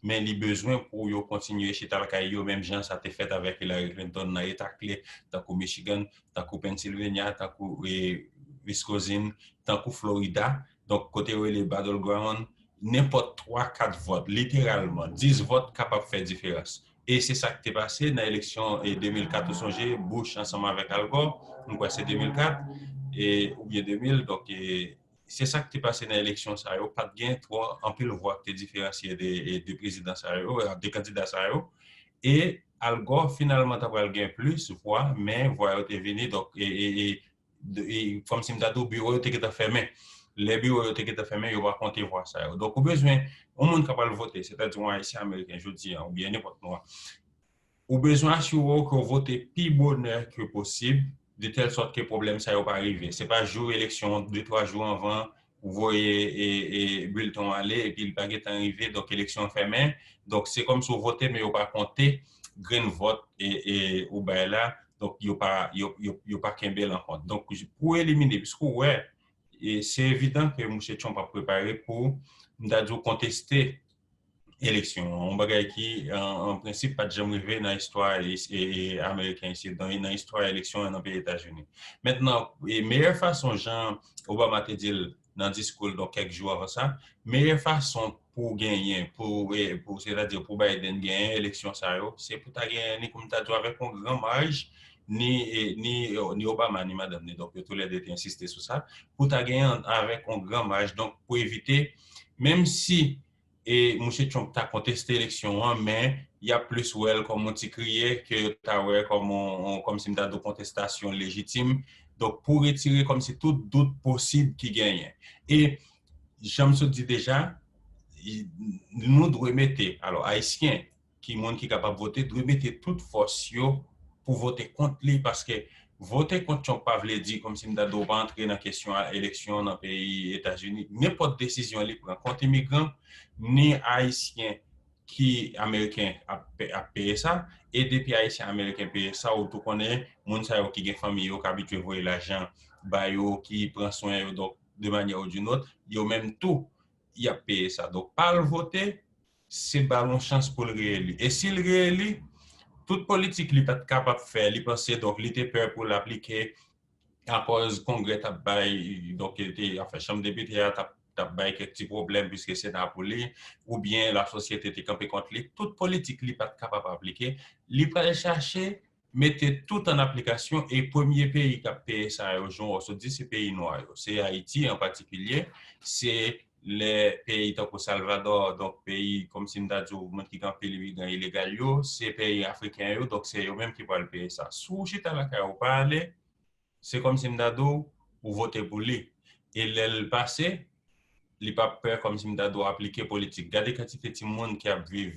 men li bezwen pou yo kontinye chita lakay yo, menm jan sa te fèt avèk Hillary Clinton nan eta kle, tankou Michigan, tankou Pennsylvania, tankou, e, Wisconsin, tankou Florida. Donk, kote yo rele Battleground, nenpòt twa, kat vòt, literalman, dis vòt kapab fè diferans. E se sa k te pase nan eleksyon, e, de mil kat, ou sonje, Bush ansanm avèk Al Gore, m kwè se de mil kat, e, oubyen de mil, donk, e, se sa k te pase nan eleksyon sa yo, pa t gen twò anpil vwa k te diferansye de, e, de prezidan sa yo, e, de kandida sa yo, e Al Gore finalman ta pral gen plis vwa, men vwa yo te vini, donk, e, e, e, de, e, kòmsi m ta di w, biwo yo te gentan fèmen. Lè biwo yo te gentan fèmen, yo pa konte vwa sa yo. Donk, ou bezwen yon moun k ap al vote, sètadi yon Ayisyen Ameriken jodi a, oubyen nenpòt nwa. Ou bezwen asire w ke w vote pi bonè ke posib, de tèl sòt ke pwoblèm sa yo pa rive. Se pa jou eleksyon, de, twa jou anvan, ou voye, e, e, bilten w ale, epi l pa gentan rive, donk eleksyon fèmen. Donk, se kòmsi w vote, men yo pa konte grenn vòt, e, e, ou bay la. Donk, yo pa, yo, yo, yo pa kenbe l an kont. Donk, pou elimine, piske w wè, e se evidan ke Mesye Trump ap prepare pou, m ta di w, konteste eleksyon an. Yon bagay ki, an, an prensip, pa t janm rive nan istwa, e, e, e, ameriken isit, nan, nan istwa eleksyon an nan peyi Etazini. Mentnan, e, meyè fason, jan Obama te di l nan diskou l, donk, kèk jou avan sa, meyè fason pou w genyen, pou, e, pou, sètadi pou Biden genyen eleksyon sa yo, se pou ta genyen li, kòm ta di w, avèk yon gran maj, ni, e, ni, e, ni Obama, ni madanm ni, donk, yo toulède te ensiste sou sa, pou ta genyen avèk yon gran maj, donk, pou evite, menm si e Mesye Trump ta konteste eleksyon an, men y ap plis wè l kòm yon ti kriye ke yo ta wè kòm yon, yon, kòmsi m ta di w, kontestasyon lejitim. Donk, pou retire kòmsi tout dout posib ki genyen. E, jan m sot di deja, i, nou dwe mete, alò, Ayisyen, ki moun ki kapab vote, dwe mete tout fòs yo pou vote kont li, paske vote kont Trump pa vle di, kòmsi m ta di w, pa antre nan kesyon a eleksyon nan peyi Etazini. Nenpòt desizyon li pran kont imigran, ni Ayisyen, ki Ameriken ap, ap peye sa, e depi Ayisyen Ameriken peye sa, ou tou konnen, moun sa yo ki gen fanmi yo, k abitye voye lajan ba yo, ki pran swen yo, donk, de manyè ou d'une autre, yo menm tou, y ap peye sa. Donk, pa al vote, se ba l yon chans pou l reyeli. E si l reyeli, tout politik li pa t kapab fè, li panse, donk, li te pè pou l aplike, akòz Kongrè t ap bay, donk, te, anfen, Chanm Depite a t ap, t ap bay kèk ti pwoblèm, piske Sena pou li, oubyen lasosyete te kanpe kont li, tout politik li pa t kapab aplike, li pral chache mete tout an aplikasyon, e premye peyi k ap peye sa yo, jan w sot di, se peyi nwa yo. Se Ayiti an patikilye, se lè peyi tankou Salvador, donk peyi, kòmsi m ta di w, moun ki gen anpil imigran ilegal yo, se peyi afriken yo, donk se yo menm ki pral peye sa. Si w chita lakay ou pa ale, se kòmsi m ta di w, ou vote pou li. E lè l pase, li p ap pè kòmsi m ta di w aplike politik. Gade kantite timoun ki ap viv,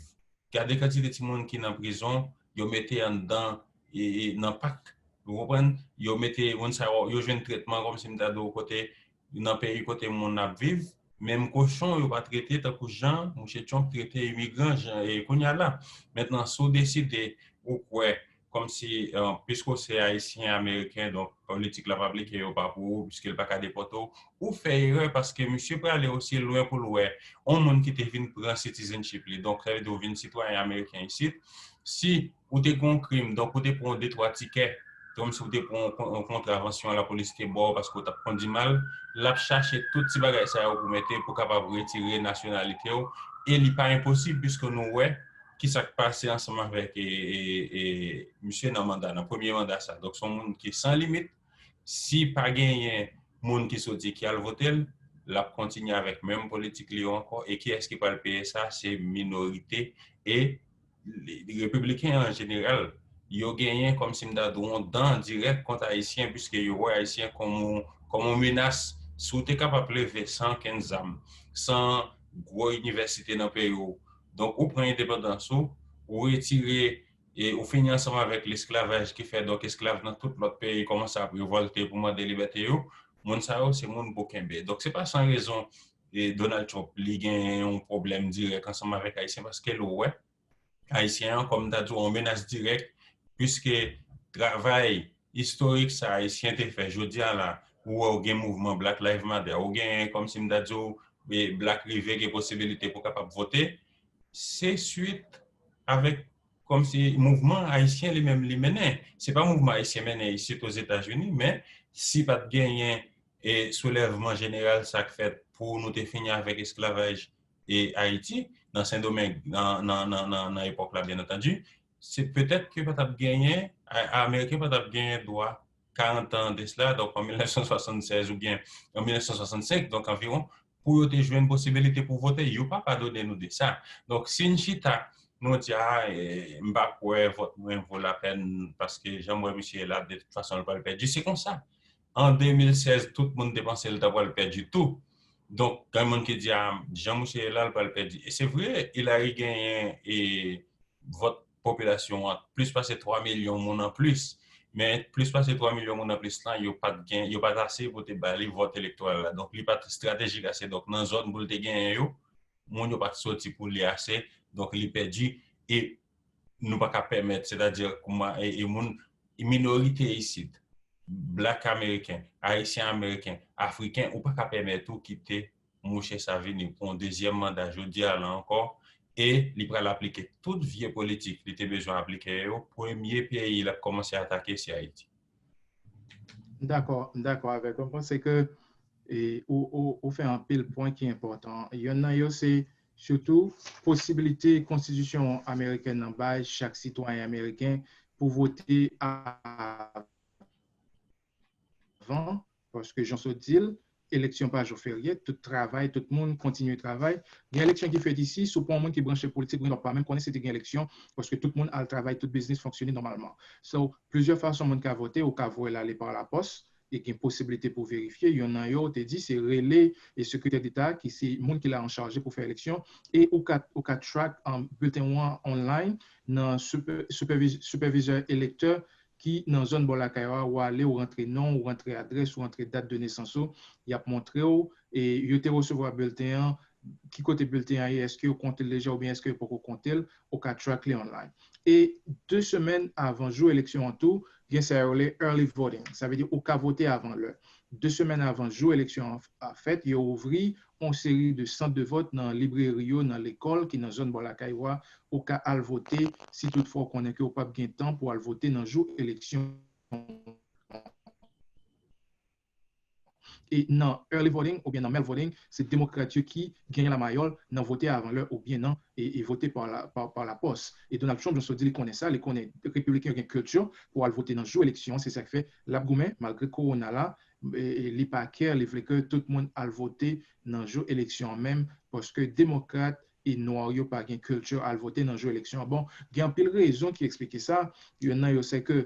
gade kantite timoun ki nan prizon, yo mete anndan, e, e, nan pak. Ou konprann? Yo mete moun sa yo, yo jwenn tretman kòmsi m ta di w kote, nan peyi kote moun ap viv, menm kochon yo pa trete tankou jan mouche Trump trete imigran jan, e, kounye a la. Mentnan, si w deside ou kwè kòmsi, eh, piske w se Ayisyen Ameriken, donk politik la pa aplike yo pa pou ou, piske l pa ka depòte w, ou fè erè paske misye prale osi lwen pou l wè yon moun ki te vin pran citizenship li. Donk, sa vle di w vin sitwayen ameriken isit. Si ou te gen yon krim, donk ou te pran de twa tikè, kòmsi ou te pran yon kon-, yon kontravansyon lapolis te ba w paske w t ap kondi mal, l ap chache tout ti bagay sa yo pou mete, pou kapab retire nasyonalite w. E li pa enposib, piske nou wè ki sa k pase ansanm avèk, e, e, e, misye nan manda, nan premye manda sa. Donk, se yon moun ki san limit. Si pa genyen moun ki soti ki al vote l, l ap kontinye avèk menm politik li yo ankò. E kiyès ki pral peye sa? Se minorite. E repibliken an jeneral, yo genyen kòmsi m ta di w yon dan dirèk kont Ayisyen, piske yo wè Ayisyen kòm yon, kòm yon menas. Si w te kapab leve san okenn zam, san gwo inivèsite nan peyi w, donk ou pran endepandans ou, ou retire, e ou fini ansanm avèk lesklavaj ki fè, donk, esklav nan tout lòt peyi kòmanse ap revòlte pou mande libète yo, moun sa yo se moun pou kenbe. Donk, se pa san rezon, e Donald Trump, li gen yon pwoblèm dirèk ansanm avèk Ayisyen, paske l wè Ayisyen an, kòm m ta di w, yon menas dirèk, piske travay istorik sa Ayisyen te fè, jodi a la, ou wè ou gen mouvman Black Lives Matter, ou gen, kòmsi m ta di w, e Black Rive gen posibilite pou kapab vote, se swit avèk, kòmsi, mouvman Ayisyen li menm li mennen. Se pa mouvman Ayisyen mennen isit Ozetazini, men si pa t genyen, e soulèvman jeneral sa k fèt pou nou te fini avèk esklavaj e Ayiti, nan Sendomeng, nan, nan, nan, nan, nan epòk la, byen antandi, se petèt ke pa t ap genyen, A-, Ameriken pa t ap genyen dwa karant an de sila, donk an mil nèf san swasann sèz oubyen an mil nèf san swasann senk, donk anviwon, pou yo te jwenn posibilite pou vote. Yo pa padone nou de sa. Donk, si n chita, nou di, a, e, m pa kwè vòt mwen vo lapèn, paske jan m wè misye ye la, de tout fason, l pral pèdi. Se konsa. An de mil sèz, tout moun te panse l ta pral pèdi tou. Donk, gen moun ki di, a, jan misye ye la, l pral pèdi. E se vre, Hillary genyen, e, vòt popilasyon an, plis pase twa milyon moun anplis. Men plis pase twa milyon moun anplis lan, yo pa t gen, yo pa t ase pou te ba li vòt elektoral la. Donk, li pa t estratejik ase. Donk, nan zòn pou l te genyen yo, moun yo pa t soti pou li ase. Donk, li pèdi. E nou pa ka pèmèt, sètadi, kouman, e, e moun, e minorite isit, Black Ameriken, Ayisyen Ameriken, Afriken, ou pa ka pèmèt ou kite mouche sa vini pou yon dezyèm manda jodi a la ankò, e li pral aplike tout vye politik li te bezwen aplike yo. Premye peyi l ap kòmanse atake se Ayiti. M dakò, m dakò avèk ou. M panse ke, e, ou, ou, ou fè anpil pwen ki enpòtan. Yonn nan yo se sitou posibilite konstitisyon amerikèn nan bay chak sitwayen ameriken pou vote avan, paske jan sot di l, eleksyon pa jou ferye, tout travay, tout moun kontinye travay. Gen eleksyon ki fèt isi, si w pa yon moun ki branche politik, w pa menm konnen si te gen eleksyon, paske tout moun al travay, tout biznis fonksyone nòmalman. So, plizyè fason moun ka vote, ou ka voye l ale pa lapòs, e gen posiblite pou verifye. Yonn nan yo, ou te di, se rele e sekretè deta, ki se moun ki la an chaje pou fè eleksyon, e ou ka, ou ka track, um, bilten w an online nan sipè-, sipèviz-, sipèvizè elektè ki nan zòn bò lakay ou a, ou ale, ou rantre non, ou rantre adrès, ou rantre dat de nesans ou, y ap montre w, e yo te resevwa bilten an ki kote bilten an ye, èske yo konte l deja oubyen èske yo poko konte l, ou ka track li online. E de semèn avan jou eleksyon an tou, gen sa yo rele early voting. Sa vle di ou ka vote avan lè. De semèn avan jou eleksyon an fèt, yo ouvri yon seri de sant de vòt nan libreri yo, nan lekòl ki nan zòn bò lakay ou a, ou ka al vote si toutfwa ou konnen ke ou p ap gen tan pou al vote nan jou eleksyon. E nan early voting oubyen nan mail voting, se demokrat yo ki genyen lamayòl nan vote avan lè oubyen nan e, e vote pa la, pa, pa lapòs. E Donald Trump, jan sot di, li konnen sa, li konnen repibliken yo gen kilti pou al vote nan jou eleksyon an, se sa k fè l ap goumen, malgre kowona la, e, e li pa kè, li vle ke tout moun al vote nan jou eleksyon an menm, paske demokrat e nwa yo pa gen kilti al vote nan jou eleksyon an. Bon, gen anpil rezon ki eksplike sa. Youn nan yo, se ke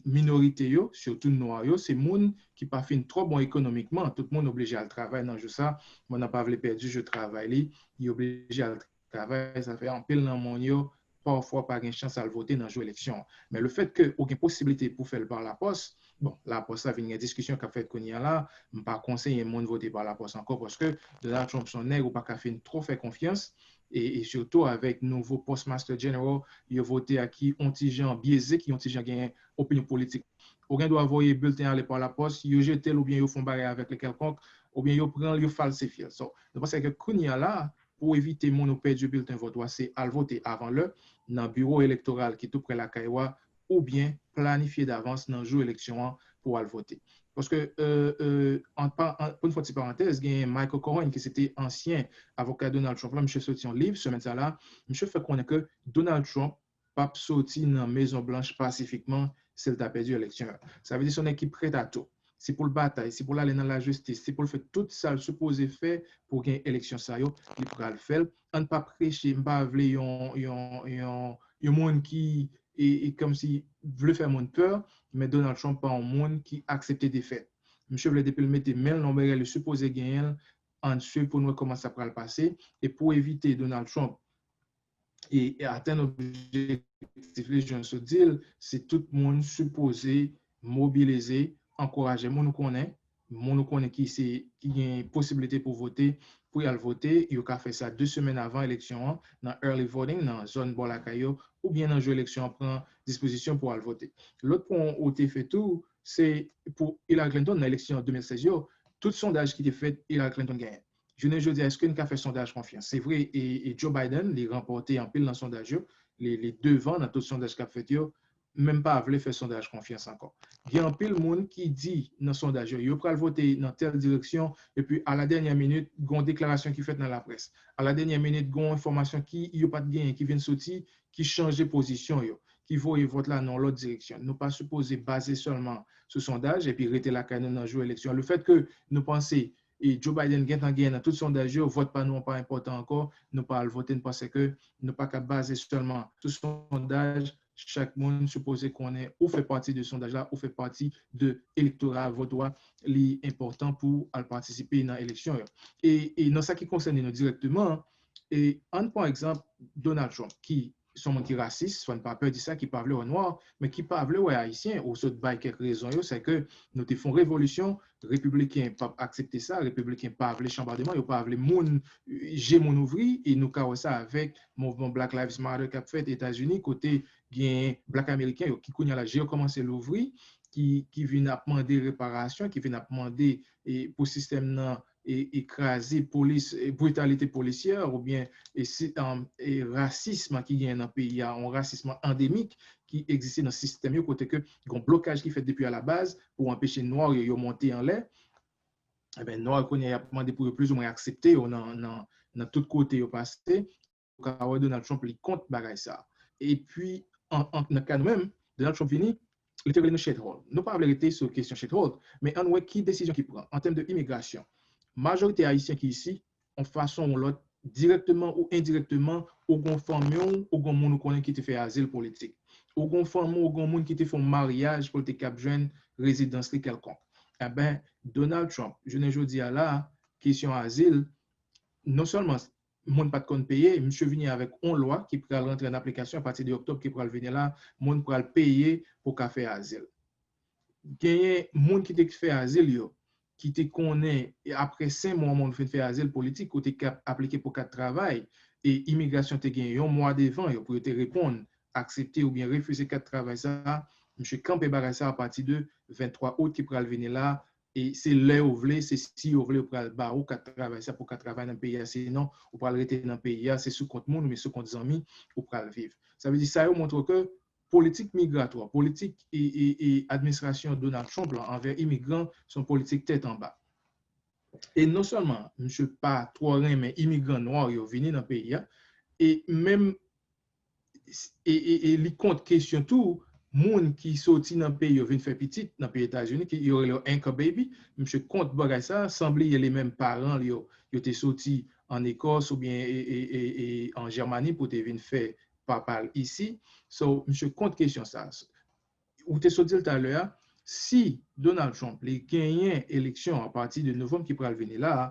minorite yo, sitou nwa yo, se moun ki pa fin twò bon ekonomikman. Tout moun oblije al travay nan jou sa. Moun nan pa vle pèdi jou travay li, li oblije al travay. Sa fè anpil nan moun yo, pafwa, pa gen chans al vote nan jou eleksyon an. Men lefèt ke ou gen posiblite pou fè l pa lapòs, bon, lapòs la vin gen diskisyon k ap fèt kounye a la. M pa konseye moun vote pa lapòs ankò, paske Donald Trump se yon nèg ou pa ka fin twò fè konfyans. E, e sitou avèk nouvo Postmaster General yo vote a, ki yon ti jan byeze, ki yon ti jan genyen opinyon politik. Ou gen dwa voye bilten ale pa lapòs, yo jete l oubyen yo fè yon bagay avèk li kèlkonk, oubyen yo pran l, yo falsifye l. So, nou panse ke kounye a la, pou evite moun ou pèdi bilten vòt ou a, se al vote avan lè nan biwo elektoral ki tou prè lakay ou a, oubyen planifye davans nan jou eleksyon an pou al vote. Paske, euh, euh, an pa, an, pou n fè yon ti parantèz, genyen Michael Cohen, ki se te ansyen avoka Donald Trump la, misye soti yon liv semèn sa la, misye fè konnen ke Donald Trump p ap soti nan Mezon Blanch pasifikman si l ta pèdi eleksyon an. Sa vle di se yon nèg ki prèt a tou. Si pou l batay, si pou l ale nan lajistis, si pou l fè tout sa l sipoze fè pou gen eleksyon sa yo, li pral fè l. Ann pa preche, m pa vle yon, yon, yon, yon moun ki, e, e kòmsi vle fè moun pè, men Donald Trump pa yon moun ki aksepte defèt. Misye vle depi l mete men l nan yon bagay li sipoze genyen l, ann swiv pou n wè kòman sa pral pase. E pou evite Donald Trump e, e atenn objektif li, jan sot di l, se tout moun sipoze mobilize, ankouraje moun ou konnen, moun ou konnen ki se, ki gen posiblite pou vote, pou y al vote, yo ka fè sa de semèn avan eleksyon an, nan early voting, nan zòn bò lakay yo, oubyen nan jou eleksyon an, pran dispozisyon pou al vote. Lòt pwen ou te fè tou, se pou Hillary Clinton nan eleksyon de mil sèz yo, tout sondaj ki te fèt, Hillary Clinton genyen. Jounen jodi a, èske n ka fè sondaj konfyans? Se vre, e, e Joe Biden, li ranpòte anpil nan sondaj yo, li, li devan nan tout sondaj k ap fèt yo, men m pa vle fè sondaj konfyans ankò. Gen anpil moun ki di nan sondaj yo, yo pral vote nan tèl direksyon, epi a la dènyè minit, gen yon deklarasyon ki fèt nan laprès. A la dènyè minit, gen yon enfòmasyon ki yo pa t genyen, ki vin soti, ki chanje pozisyon yo, ki voye vòt la nan yon lòt direksyon. Nou pa sipoze baze sèlman sou sondaj epi rete lakay nou nan jou eleksyon. Lefèt ke nou panse e Joe Biden gentan genyen nan tout sondaj yo, vòt pa nou an pa enpòtan ankò, nou pa al vote, n panse ke nou pa ka baze sèlman sou sondaj, chak moun sipoze konnen ou fè pati de sondaj la, ou fè pati de elektora vòt ou a, li enpòtan pou al patisipe nan eleksyon yo. E, e nan sa ki konsène nou dirèkteman, e ann pran egzanp Donald Trump, ki se yon moun ki rasis, fò n pa pè di sa, ki pa vle wè nwa, men ki pa vle wè ayisyen, ou sot bay kèk rezon yo, se ke nou te fè yon revolisyon, repibliken p ap aksepte sa, repibliken pa vle chanbademan, yo pa vle moun, je moun ouvri, e nou ka wè sa avèk mouvman Black Lives Matter k ap fèt Etazini, kote gen blak ameriken yo, ki kounye a la, je yo kòmanse louvri, ki, ki vin ap mande reparasyon, ki vin ap mande, e, pou sistèm nan, e, e kraze polis, e, britalite polisyè, oubyen, e, si, um, e rasism ki genyen nan peyi a, yon rasism andemik ki egziste nan sistèm yo, kote ke gen blokaj ki fèt depi alabaz pou anpeche nwa yo, yo monte anlè. Eben, nwa yo kounye a y ap mande pou yo plizoumwen aksepte yo nan, nan, nan tout kote yo pase. Ou ka wè Donald Trump li kont bagay sa. Epi, an, an, nan ka nou menm, Donald Trump vini, li te rele nou shithole. Nou pa vle rete sou kesyon shithole, men ann wè ki desizyon ki pran an tèm de imigrasyon. Majorite ayisyen ki isi, yon fason ou lòt, dirèkteman ou endirèkteman, ou gon fanmi w, ou gon moun ou konnen ki te fè azil politik. Ou gon fanmi w, ou gon moun ki te fè yon maryaj pou l te kab jwenn rezidans li kèlkonk. Eben, Donald Trump, jounen jodi a la, kesyon azil, non sèlman moun pa t konn peye, misye vini avèk yon lwa ki pral rantre an aplikasyon apati de òktòb ki pral vini la, moun pral peye pou ka fè azil. Genyen moun ki te fè azil yo, ki te konnen, e apre senk mwa, moun fin fè azil politik, ou te ka aplike pou kat travay, e imigrasyon te gen yon mwa devan yo pou yo te reponn, aksepte oubyen refize kat travay sa a, misye kanpe bagay sa a apati de venntwa out ki pral vini la, e se lè yo vle, se si yo vle, yo pral ba ou kat travay sa pou kat travay nan peyi a, sinon, ou pral rete nan peyi a, se sou kont moun, oubyen sou kont zanmi, ou pral viv. Sa vle di, sa yo montre ke politik migratwa, politik e, e, e administrasyon Donald Trump la anvè imigran, se yon politik tèt anba. E non sèlman misye pa twò renmen imigran nwa yo vini nan peyi a, e menm e, e, e li kont kesyon tou, moun ki soti nan peyi yo vin fè pitit nan peyi Etazini, ki yo rele yo anchor baby, misye kont bagay sa, san bliye li menm paran l yo, yo te soti an Ekòs oubyen e, e, e, e an Jèmani pou te vin fè papa l isi. So, misye kont kesyon sa. Ou te sot di l talè a, si Donald Trump li genyen eleksyon apati de novanm ki pral vini la a,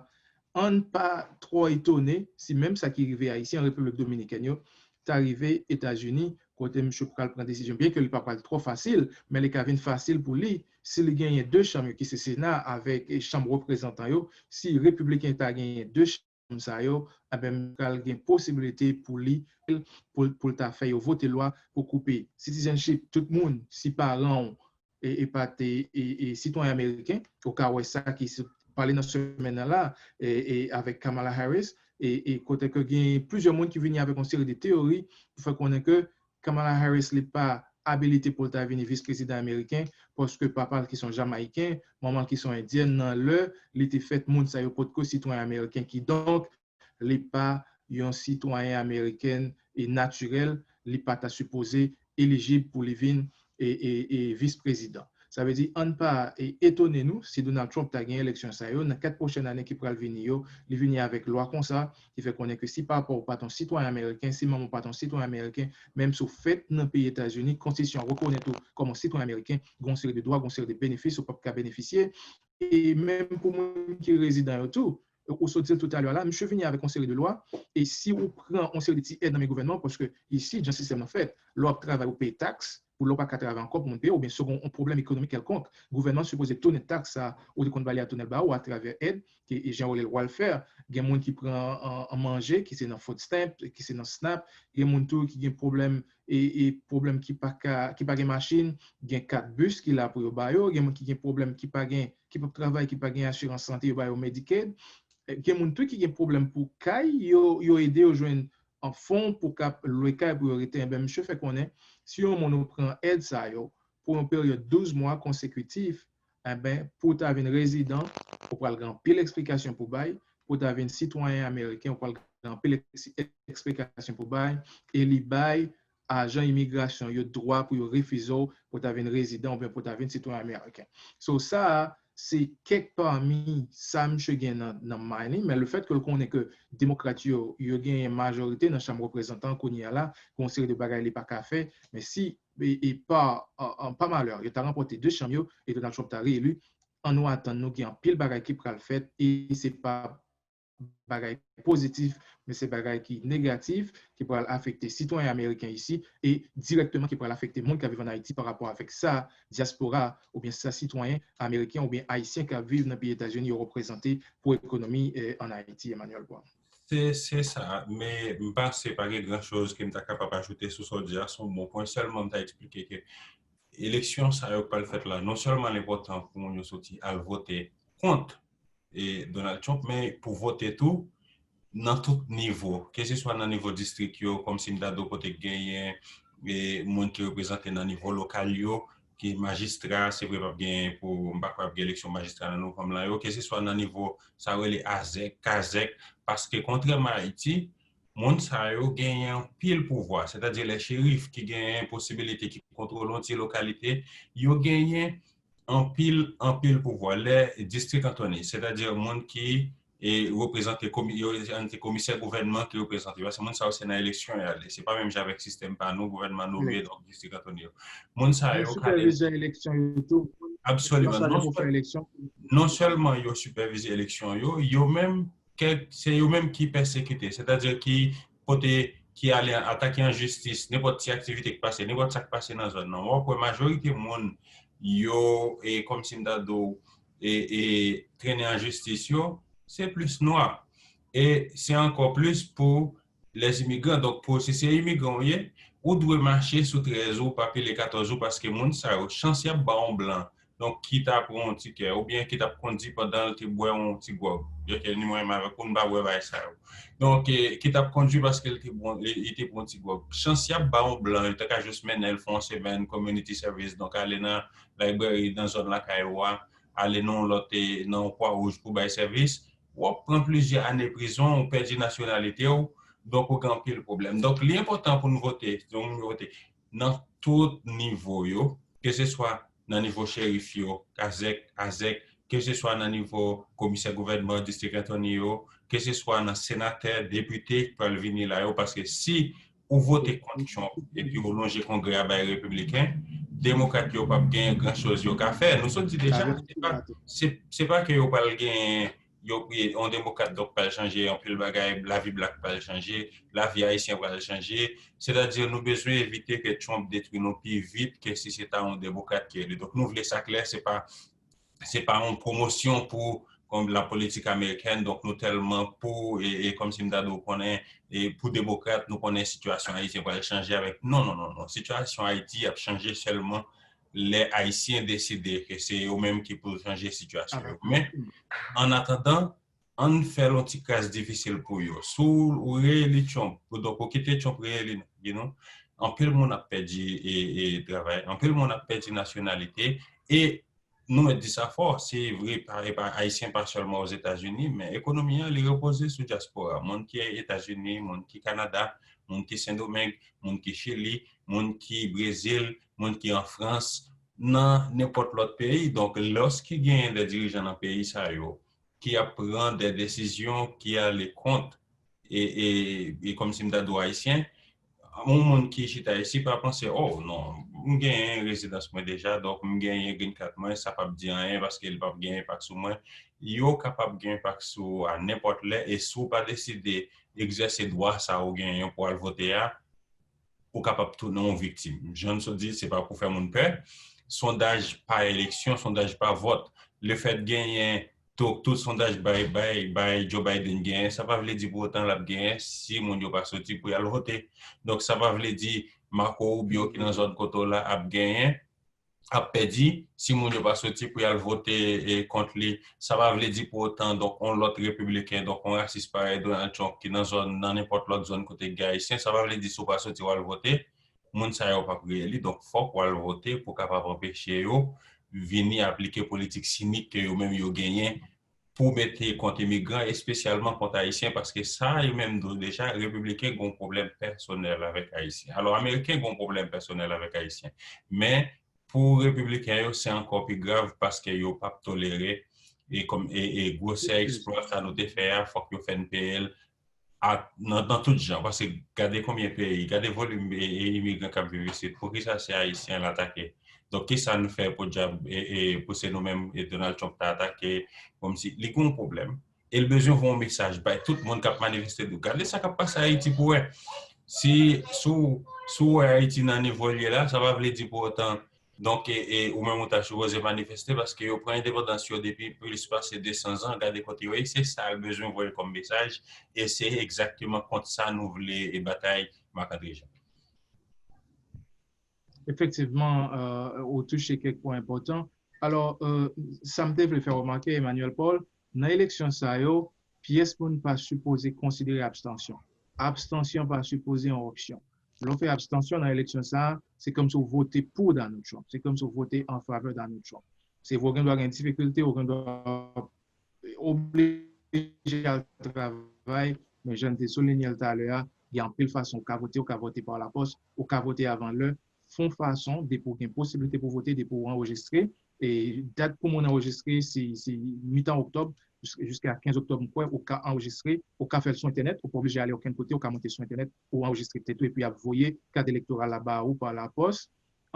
ann pa twò etone si menm sa ki rive Ayisyen an Repiblik Dominikèn yo ta rive Etazini, kote misye pral pran desizyon, byen ke li pa pral twò fasil, men li ka vin fasil pou li si li genyen de chanm yo ki se Sena avèk chanm reprezantan yo, si Repibliken ta genyen de chanm sa yo, enben, pral gen posibilite pou li, pou, pou l ta fè yo vote lwa pou koupe citizenship tout moun, si paran w e, e pa te e, e sitwayen ameriken, ou ka wè sa ki se pale nan semèn nan la, e, e avèk Kamala Harris, e, e kote ke gen plizyè moun ki vini avèk yon seri de teyori pou fè konnen ke Kamala Harris li pa abilite pou l ta vini vis prezidan ameriken, paske papa l ki se yon Jamayiken, manman l ki se yon Endyèn, nan lè li te fèt, moun sa yo potko sitwayen ameriken, kidonk li pa yon sitwayen ameriken e natirèl, li pa ta sipoze elijib pou li vin e, e, e vis prezidan. Sa vle di, ann pa e, etone nou si Donald Trump ta gen eleksyon sa yo nan kat pwochèn ane ki pral vini yo, li vini avèk lwa konsa, ki fè konnen ke si papa w pa t yon sitwayen ameriken, si manman w pa t yon sitwayen ameriken, menm si w fèt nan peyi Etazini, konstitisyon an rekonèt ou kòm yon sitwayen ameriken, gen yon seri de dwa, gen yon seri de benefis ou p ap ka benefisye. E menm pou moun ki rezidan yo tou, ou sot di l toutalè la, misye vini avèk yon seri de lwa, e si ou pran yon seri de ti èd nan men gouvènman, paske isi, jan sistèm nan fèt, lè w ap travay, ou peye taks, pou lè w pa ka travay ankò pou moun peye w, oubyen si w gen yon pwoblèm ekonomik kèlkonk, gouvènman sipoze tounen taks sa ou te konn ba li a, tounen l ba ou atravè èd, ki, e jan yo rele l welfare. Gen moun ki pran an, an manje, ki se nan food stamp, ki se nan snap, gen moun tou ki gen pwoblèm, e, e pwoblèm ki pa ka, ki pa gen machin, gen kat bis ki la pou yo ba yo, gen moun ki gen pwoblèm ki pa gen, ki p ap travay, ki pa gen asirans sante, yo ba yo Medicaid. E gen moun tou ki gen pwoblèm pou kay, yo, yo ede yo jwenn an fon pou k ap lwe kay pou yo rete. Enben, misye fè konnen, si yon moun ou pran èd sa yo pou yon peryòd douz mwa konsekitif, enben, pou w ta vin rezidan, ou pral gen anpil eksplikasyon pou bay, pou w ta vin sitwayen ameriken, ou pral gen anpil eks-, eksplikasyon pou bay, e li bay ajan imigrasyon yo dwa pou yo refize w pou w ta vin rezidan oubyen pou w ta vin sitwayen ameriken. So, sa a, se kèk pami sa misye gen nan, nan mind li, men lefèt ke l konnen ke demokrat yo, yo genyen majorite nan chanm reprezantan kounye a la, gen yon seri de bagay li pa ka fè, men si, e, e pa, an, an, pa malè, yo ta ranpòte de chanm yo, e Donald Trump ta reyeli, ann nou atann nou gen anpil bagay ki pral fèt, e se pa bagay pozitif, men se bagay ki negatif, ki pral afekte sitwayen ameriken isi, e dirèkteman ki pral afekte moun k ap viv ann Ayiti pa rapò avèk sa dyaspora oubyen sa sitwayen ameriken oubyen ayisyen k ap viv nan peyi Etazini yo reprezante pou ekonomi, eh, ann Ayiti, Emmanuel Paul. Se, se sa, men m panse pa gen gran choz ke m ta kapab ajoute sou sa w di a, se yon bon pwen. Sèlman m ta eksplike ke eleksyon sa yo k pral fèt la, non sèlman l enpòtan pou moun yo soti al vote kont e Donald Trump, men pou vote tou nan tout nivo, keseswa nan nivo distrik yo, kòmsi m ta di w kote k genyen e moun ki reprezante nan nivo lokal yo, ki majistra, se vre p ap gen pou, m pa kwè ap gen eleksyon majistra nan novanm lan yo, keseswa nan nivo sa yo rele azèk, kazèk, paske kontrèman a Ayiti, moun sa yo genyen anpil pouvwa, sètadi lè cherif ki genyen posibilite, ki kontwole yon ti lokalite, yo genyen anpil, anpil pouvwa. Lè distrik attorney, sètadi moun ki e reprezante komi, yo reprezante komisè gouvènman ki reprezante yo. Paske moun sa yo se nan eleksyon y ale. Se pa menm jan avèk sistèm pa nou, gouvènman nome, donk distrik attorney yo. Moun sa yo ka. Sipèvizè eleksyon yo tou. Absoliman. Non sèlman yo sipèvize eleksyon yo, yo menm, kèk, se yo menm ki pèsekite, sètadi ki pote, ki ale atake enjistis, nenpòt ti aktivite ki pase, nenpòt sa k pase nan zòn nan. W ap wè majorite moun yo, e kòmsi m ta di w, e, e trennen an jistis yo, se plis nwa. E se ankò plis pou lèzimigran. Donk, pou si se imigran w ye, ou dwe mache sou trèz ou, pa pile katòz ou, paske moun sa yo, chans y ap ba yon blan, donk, ki ta pran yon tikè, oubyen ki t ap kondi pandan l te bwè yon ti gwòg. Yo ke ni mwen menm avèk ou, n pa bwè bagay sa yo. Donk, e, ki t ap kondi paske l te bon, e, li te pran yon ti gwòg. Chans y ap ba yon blan, yo ta ka jis mennen l fè yon semèn community service, donk ale nan library, nan zòn lakay ou a, ale nan yon lòt, e, nan yon Kwa Wouj pou bay sèvis, w ap pran plizyè ane prizon, ou pèdi nasyonalite w, donk ou gen anpil pwoblèm. Donk, li enpòtan pou n vote, pou n vote nan tout nivo yo, ke se swa nan nivo cherif yo, kazèk, azèk, ke se swa nan nivo komisè gouvènman, district attorney yo, ke se swa nan senatè, depite ki pral vini la yo, paske si ou vote kont Trump epi ou lonje Kongrè a bay Repibliken, Demokrat yo p ap gen gran choz yo ka fè. Nou sot di deja, se pa, se, se pa ke yo pral gen, yo, yon Demokrat, donk, pral chanje anpil bagay, lavi blak pral chanje, lavi Ayisyen pral chanje. Sètadi, nou bezwen evite ke Trump detwi nou pi vit ke si se ta yon Demokrat ki eli. Donk, nou vle sa klè, se pa, se pa yon pwomosyon pou, kòm, la politik amerikèn, donk, nou tèlman pou, e, e kòmsi m ta di w konnen, e pou Demokrat, nou konnen sitiyasyon Ayiti pral chanje avèk, non, non, non, non. Sitiyasyon Ayiti ap chanje sèlman lè Ayisyen deside ke se yo menm ki pou chanje sitiyasyon yo. Men, an atandan, ann fè l yon ti kras difisil pou yo. Si w reyeli Trump, pou, donk, ou kite Trump reyeli, you know, anpil moun ap pèdi, e, e, travay, anpil moun ap pèdi nasyonalite, e nou mèt di sa fò, se vre, pa, e pa, Ayisyen pa sèlman Ozetazini, men ekonomi an, li repoze sou dyaspora. Moun ki Etazini, moun ki Kanada, moun ki Sendomeng, moun ki Chili, moun ki Brezil, moun ki an Frans, nan nenpòt lòt peyi. Donk, lòske genyen de dirijan nan peyi sa yo ki ap pran de desizyon ki ale kont, e, e, e kòmsi m ta di w Ayisyen, yon moun ki chita isi pa panse, "Oh, non, m genyen rezidans mwen deja, donk m genyen green card mwen, sa p ap di anyen paske li p ap gen enpak sou mwen." Yo kapab gen enpak sou ou a nenpòt lè, e si w pa deside egzèse dwa sa ou genyen pou al vote a, ou kapab tounen yon viktim. Jan n sot di, se pa pou fè moun pè. Sondaj pa eleksyon, sondaj pa vòt. Lefèt genyen, tout, tout sondaj bay, bay, bay Joe Biden genyen, sa pa vle di pou otan l ap genyen si moun yo pa soti pou y al vote. Donk, sa pa vle di Marco Rubio ki nan zòn kote w la ap genyen, ap pèdi si moun yo pa soti pou y al vote, e, kont li. Sa pa vle di pou otan, donk, yon lòt repibliken, donk, yon rasis parèy Donald Trump ki nan zòn, nan nenpòt lòt zòn kote gen Ayisyen, sa pa vle di si w pa soti w al vote, moun sa yo p ap reyeli. Donk, fòk w al vote pou kapab anpeche yo vini aplike politik sinik ke yo menm yo genyen pou mete kont imigran, espesyalman kont Ayisyen, paske sa yo menm di w deja, Repibliken gen yon pwoblèm pèsonèl avèk Ayisyen. Alò, Ameriken gen yon pwoblèm pèsonèl avèk Ayisyen. Men, pou Repibliken yo, se ankò pi grav paske yo p ap tolere e kòm, e, e gwosè eksplwa sa nou te fè a, fòk yo fè n peye l ak, nan, nan tout jan. Paske gade konbyen peyi, gade volim, e, e, imigran k ap viv isit. Poukisa se Ayisyen l atake? Donk, kisa n fè podyab, e, e, pou se nou menm, e, Donald Trump ta atake, kòmsi li gen yon pwoblèm. E l bezwen voye yon mesaj bay tout moun k ap manifeste, di w, "Gade sa k ap pase Ayiti pou wè." Si, si w, si w wè Ayiti nan nivo l ye la, sa pa vle di pou otan, donk, e, e, ou menm ou ta sipoze manifeste, paske yo pran endepandans yo depi plis pase de san zan, gade kote yo ye, se sa l bezwen voye kòm mesaj, e se egzakteman kont sa nou vle, e, batay, Marc André Jean. Efektivman, euh, ou touche kèk pwen enpòtan. Alò, euh, sa m te vle fè remake, Emmanuel Paul, nan eleksyon sa yo, pyès moun pa sipoze konsidere abstansyon. Abstansyon pa sipoze yon opsyon. Lè w fè abstansyon nan eleksyon sa a, se kòmsi w vote pou Donald Trump. Se kòmsi w vote an favè Donald Trump. Se vre w gen dwa gen difikilte, w gen dwa oblije al travay, men jan n te soulinye l talè a, gen anpil fason ou ka vote, ou ka vote pa lapòs, ou ka vote avan lè, fè yon fason, depi w gen posiblite pou vote, depi w anrejistre, e dat pou moun anrejistre, se, se mitan oktòb, jis-, jiska kenz oktòb, m kwè, ou ka anrejistre, ou ka fè l sou entènèt, ou pa oblije ale okenn kote, ou ka monte sou entènèt, ou anrejistre tèt ou, epi y ap voye kat elektoral la ba ou pa lapòs,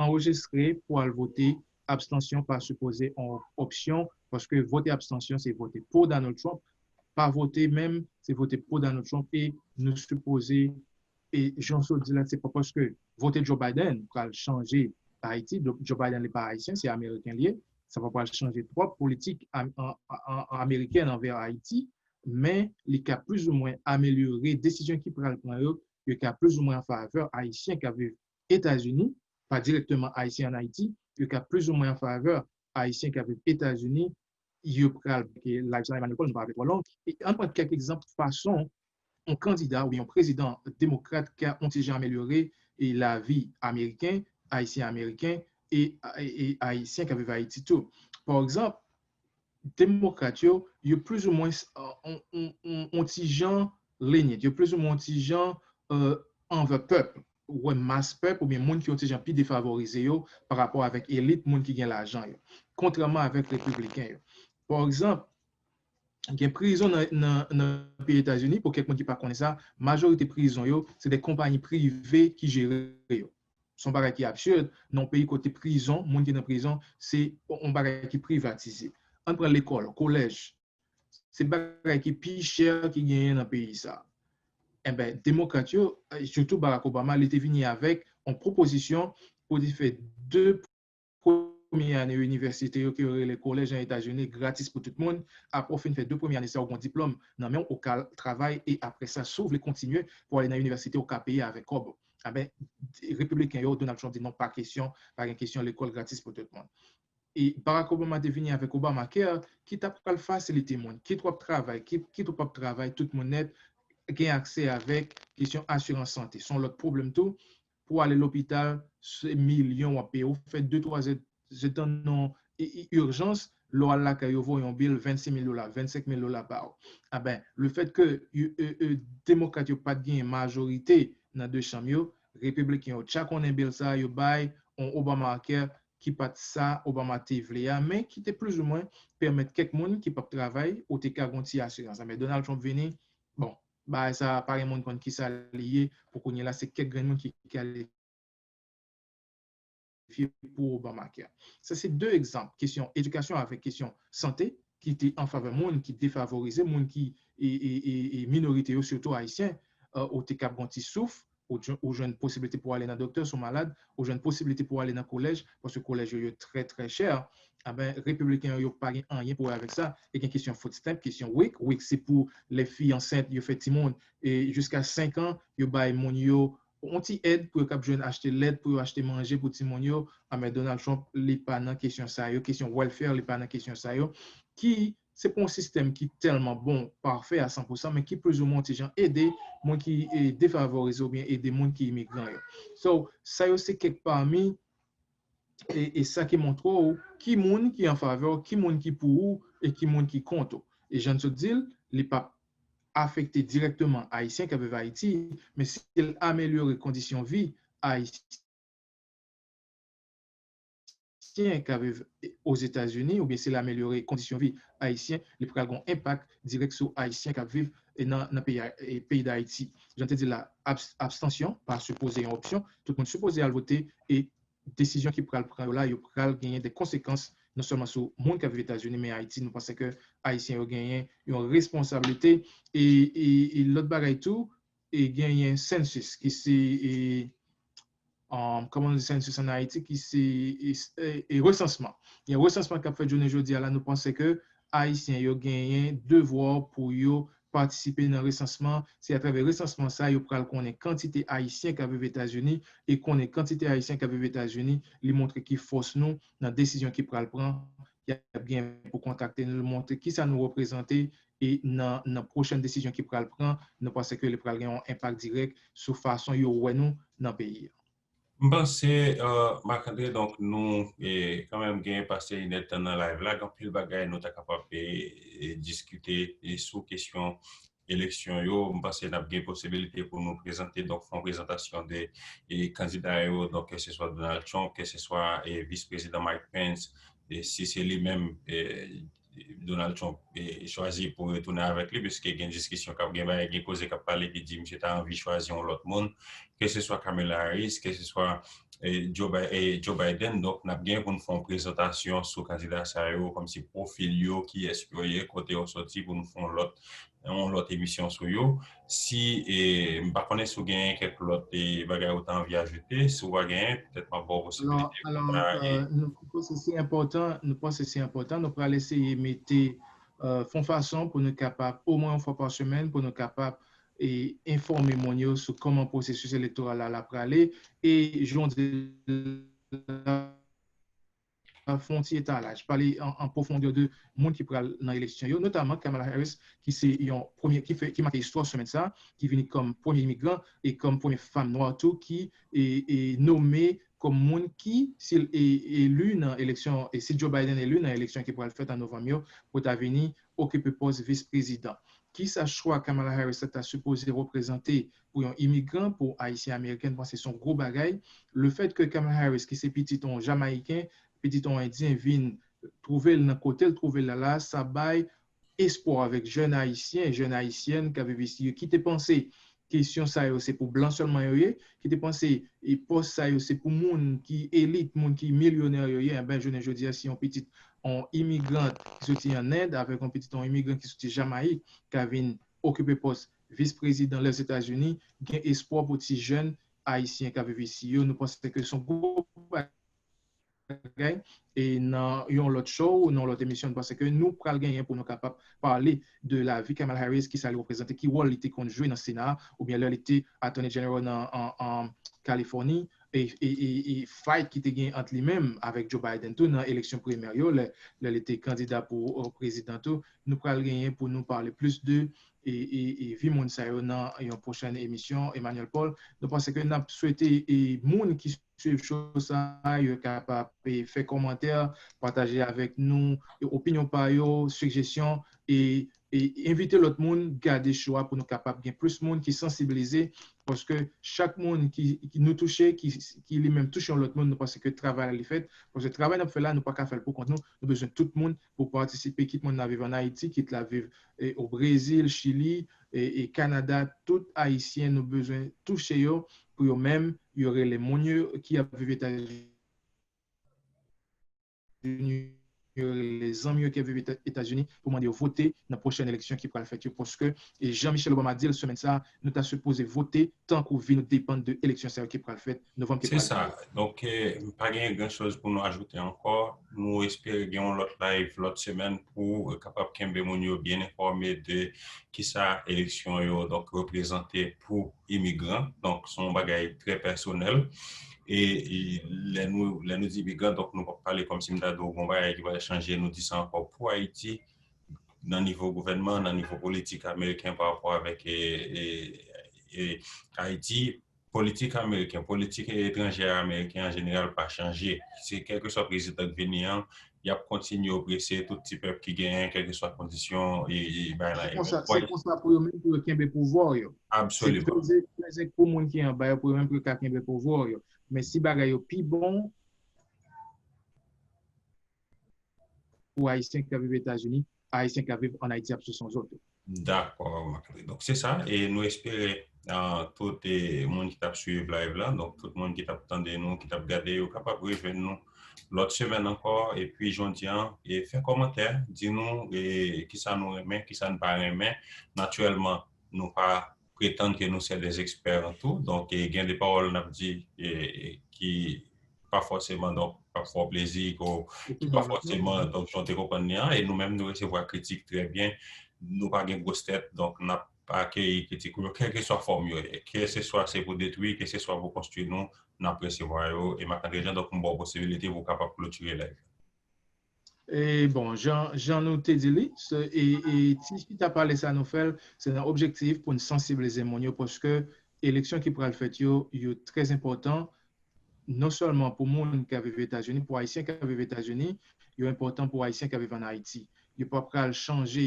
anrejistre pou al vote, abstansyon pa sipoze yon opsyon, paske vote abstansyon se vote pou Donald Trump, pa vote menm, se vote pou Donald Trump, e nou sipoze, e jan w sot di la, se pa paske vote Joe Biden pral chanje Ayiti, Joe Biden li pa ayisyen, se ameriken li ye, Sa pa pral chanje twòp politik am- an- an- an- amerikèn anvè Ayiti, men li ka plizoumwen amelyore desizyon ki pral pran yo, yo ka plizoumwen an favè Ayisyen k ap viv Etazini, pa dirèkteman Ayisyen ann Ayiti, yo ka plizoumwen an favè Ayisyen k ap viv Etazini, yo pral ke live sa Emmanuel Paul, nou pa vle twò long. E ann pran kèk egzanp fason yon kandida oubyen yon prezidan demokrat ka yon ti jan amelyore e lavi Ameriken, Ayisyen Ameriken e, e, e Ayisyen k ap viv Ayiti tou. Pa egzanp, demokrat yo, yo plizoumwen yon ti jan lenyen, yo plizoumwen yon ti jan anvè pèp, ou wè mas pèp oubyen moun ki yon ti jan pi defavorize yo pa rapò avèk elit moun ki gen lajan yo, kontrèman avèk repibliken yo. Pa egzanp, gen prizon nan, nan, nan peyi Etazini, pou kèk moun ki pa konnen sa, majorite prizon yo, se de konpayi prive ki jere yo. Se yon bagay ki absird, nan yon peyi kote prizon, moun ki nan prizon, se yon bagay ki privatize. Ann pran lekòl, kolèj, se bagay ki pi chè ki genyen nan peyi sa. Enben, demokrat yo, sitou Barack Obama, li te vini avèk yon pwopozisyon pou li fè de premye ane inivèsite yo ke yo rele kolèj an Etazini gratis pou tout moun. Apre w fin fè de premye ane sa, ou gen yon diplòm nan men w, ou ka travay e apre sa, si w vle kontinye pou ale nan inivèsite, ou ka peye avèk kòb. Enben, repibliken yo, Donald Trump di non, pa kesyon, pa gen kesyon lekòl gratis pou tout moun. E Barack Obama te vini avèk Obamacare ki ta pral fasilite moun, kit w ap travay, kit, kit ou p ap travay, tout moun nèt gen aksè avèk kesyon asirans sante. Se yon lòt pwoblèm tou, pou ale lopital, se milyon w ap peye. Ou fè de twa zèdtan nan ijans, lè w al lakay yo voye yon bil vennsenk mil dola, vennsenk mil dola ba ou. Enben, lefètke demokrat yo pa t genyen majorite nan de chanm yo, repibliken yo tcha konnen bil sa, yo bay yon Obamacare ki pa t sa Obama te vle a, men ki te plizoumwen pèmèt kèk moun ki p ap travay ou te ka gen yon ti asirans. Men Donald Trump vini, bon, bagay sa pa gen moun konn kisa li ye, pou kounye la se kèk grenn moun ki kalifye pou Obamacare. Sa se de egzanp, kesyon edikasyon avèk kesyon sante ki te an favè moun ki defavorize, moun ki e, e, e, e minorite yo, sitou ayisyen, ou te kab gen yon ti souf, ou, ou jwenn posiblite pou ale nan doktè si w malad, ou jwenn posiblite pou ale nan kolèj, paske kolèj yo, yo trè, trè chè. Enben, repibliken yo, yo pa gen anyen pou wè avèk sa. E gen kesyon food stamp, kesyon WIC. WIC, se pou lè fi ansent, yo fè timoun, e jiska senk an, yo bay moun yo yon ti èd pou yo kab jwenn achte lèt, pou yo achte manje pou timoun yo. Enben, Donald Trump, li pa nan kesyon sa yo. Kesyon welfare, li pa nan kesyon sa yo. Ki se pa yon sistèm ki tèlman bon, pafè a san pou san, men ki plizoumwen yon ti jan ede moun ki e, defavorize oubyen ede moun ki imigran yo. So, sa yo se kèk pami e, e sa ki montre w ki moun ki an favè w, ki moun ki pou ou e ki moun ki kont ou. E jan n sot di l, li p ap afekte dirèkteman Ayisyen k ap viv Ayiti, men si l amelyore kondisyon vi Ayisyen k ap viv Ozetazini, oubyen si l amelyore kondisyon vi Ayisyen, li pral gen yon enpak dirèk sou Ayisyen k ap viv e nan, nan peyi, a- e peyi Dayiti. Jan te di la, abs- abstansyon pa sipoze yon opsyon. Tout moun sipoze al vote e desizyon ki pral pran yo la, yo pral genyen de konsekans non sèlman sou moun k ap viv Etazini, men Ayiti. Nou panse ke Ayisyen yo genyen yon responsablite. E, e, e lòt bagay tou, e genyen census ki se, e, um, kòman nou di census an Ayiti, ki se e, e, e resansman. Gen resansman k ap fèt jounen jodi a la, nou panse ke Ayisyen yo genyen devwa pou yo patisipe nan resansman. Se atravè resansman sa yo pral konnen kantite Ayisyen k ap viv Etazini, e konnen kantite Ayisyen k ap viv Etazini, li montre ki fòs nou nan desizyon ki pral pran, y ap gen pou kontakte nou, montre kisa nou reprezante, e nan, nan pwochèn desizyon ki pral pran, nou panse ke li pral gen yon enpak dirèk sou fason yo wè nou nan peyi a. M panse, euh, Marc André, donk nou e, kanmenm gen pase inèdtan nan live la, gen anpil bagay nou ta kapab e, e, diskite e, sou kesyon eleksyon yo. M panse n ap gen posibilite pou nou prezante, donk fè yon prezantasyon de e, kandida yo, donk keseswa Donald Trump, keseswa e, vis prezidan Mike Pence, e, si se li menm, e, Donald Trump e, chwazi pou retounen avèk li, piske gen diskisyon k ap gen, bagay, gen koze k ap pale ki di misye ta anvi chwazi yon lòt moun, keseswa Kamala Harris, keseswa e, Joe, Bi- e, Joe Biden. Donk, n ap gen pou n fè yon prezantasyon sou kandida sa yo, kòmsi pwofil yo, kiyès yo ye, kote yo soti, pou n fè yon lòt yon lòt emisyon sou yo. Si, e, m pa konnen si w genyen kèk lòt, e, bagay ou ta anvi ajoute, si w pa genyen, petèt m ap ba w posibilite pou ta, e, nou panse se enpòtan, nou panse se enpòtan, nou pral eseye mete, e, fè yon fason pou nou kapab, omwen yon fwa pa semèn, pou nou kapab, e, enfòme moun yo sou kòman pwosesis elektoral la, la prale, e, jan w di la, fè yon ti etalaj, pale an, an pwofondè de moun ki pral nan eleksyon yo, notaman Kamala Harris, ki se yon premye, ki fè, ki make istwa semèn sa, ki vini kòm premye imigran e kòm premye fanm nwa tou ki, e, e, nome kòm moun ki, si l, e, eli nan eleksyon, e si Joe Biden eli nan eleksyon ki pral fèt an novanm yo, pou ta vini okipe pòs vis prezidan. Kisa chwa Kamala Harris ta sipoze reprezante pou yon imigran, pou Ayisyen Ameriken, m panse se yon gwo bagay. Lefèt ke Kamala Harris, ki se pitit yon Jamayiken, pitit yon Endyen, vin twouve l nan kote l twouve l la, la, sa bay espwa avèk jèn Ayisyen, jèn Ayisyèn k ap viv isi yo, ki te panse kesyon sa yo se pou blan sèlman yo ye, ki te panse e pòs sa yo se pou moun ki elit, moun ki milyonè yo ye, enben, jounen jodi a, si yon pitit yon imigrant ki soti an End avèk yon pitit yon imigran ki soti Jamayik ka vin okipe pòs vis prezidan Lèzetazini, gen espwa pou ti jèn Ayisyen k ap viv isi yo. Nou panse ke se yon gwo bagay. E nan yon lòt show, nan yon lòt emisyon, nou panse ke nou pral genyen pou nou kapab pale de lavi Kamala Harris, kisa li reprezante, ki wòl li te konn jwe nan Sena a, oubyen lè li te Attorney General nan an, an Kalifòni, e, e, e, e fight ki te gen ant li menm avèk Joe Biden tou nan eleksyon primè yo, lè, lè li te kandida pou, e, prezidan tou. Nou pral genyen pou nou pale plis de e, e, e vi moun sa yo nan yon pwochèn emisyon, Emmanuel Paul. Nou panse ke n ap swete e moun ki swiv show sa yo kapab e fè kòmantè, pataje avèk nou e opinyon pa yo, sijesyon, e, e envite lòt moun gade show a pou nou kapab gen plis moun ki sansibilize, paske chak moun ki, ki nou touche, ki, ki li menm touche yon lòt moun, nou panse ke travay la li fèt, paske travay n ap fè la, nou pa ka fè l pou kont nou, nou bezwen tout moun pou patisipe, kit moun la viv an Ayiti, kit la viv e, o Brezil, Chili, e, e Kanada, tout Ayisyen nou bezwen touche yo pou yo menm, yo rele moun yo ki ap viv Etazini, yo rele zanmi yo ki ap viv Eta- Etazini pou mande yo vote nan pwochèn eleksyon ki pral fèt yo. Paske, e Jean Michel Obama di l semèn sa a, nou ta sipoze vote tankou vi nou depann de eleksyon sa yo ki pral fèt novanm ki pral vini. Se sa. Donk, e, pa gen gran choz pou nou ajoute ankò. Nou espere gen yon lòt live lòt semèn pou kapab kenbe moun yo byen enfòme de kisa eleksyon yo, donk, reprezante pou imigran. Donk, se yon bagay trè pèsonèl. E, e lè nou, lè nou di imigran, donk, nou p ap pale kòmsi m ta di w gon bagay ki pral chanje, nou di sa ankò pou Ayiti, nan nivo gouvènman, nan nivo politik ameriken pa rapò avèk, e, e, e Ayiti. Politik ameriken, politik etranjè ameriken an jeneral pa chanje. Se kèlkeswa prezidan k vini an, y ap kontinye oprese tout ti pèp ki genyen, kèlkeswa kondisyon e, e bagay la. Se konsa, se konsa pou yo menm pou yo kenbe pouvwa yo. Absoliman. Se kreze, kreze kou moun ki anba yo pou yo menm pou yo ka kenbe pouvwa yo. Men si bagay yo pi bon, pou Ayisyen k ap viv Etazini, Ayisyen k ap viv ann Ayiti ap sou son zo tou. Dakò, Marc-André. Donk, se sa. E nou espere, ah, tout, e, moun ki t ap swiv live la, donk, tout moun ki t ap tande nou, ki t ap gade, yo kapab rejwenn nou lòt semèn ankò. Epi, jodi a, e fè kòmantè, di nou, e, kisa nou renmen, kisa n pa renmen. Natirèlman, nou pa pretann ke nou se des experts an tou. Donk, e, gen de pawòl n ap di, e, e, ki pa fòseman, donk, pa fè w plezi, ki pa fòseman, donk, jan w te konprann li an. E nou menm, nou resevwa kritik trè byen. Nou pa gen gwos tèt, donk, n ap akeyi kritik ou yo, kèlkeswa fòm yo ye. Keseswa se pou detwi, keseswa pou konstwi nou, n ap resevwa yo. E Marc-André Jean, donk, m ba w posibilite pou w kapab klotire live. E bon, jan, jan nou te di li, se, e, e ti chita pale sa nou fè l, se nan objektif pou n sansibilize moun yo, paske eleksyon ki pral fèt yo, yo trè enpòtan, non sèlman pou moun k ap viv Etazini, pou Ayisyen k ap viv Etazini, yo enpòtan pou Ayisyen k ap viv ann Ayiti. Yo pa pral chanje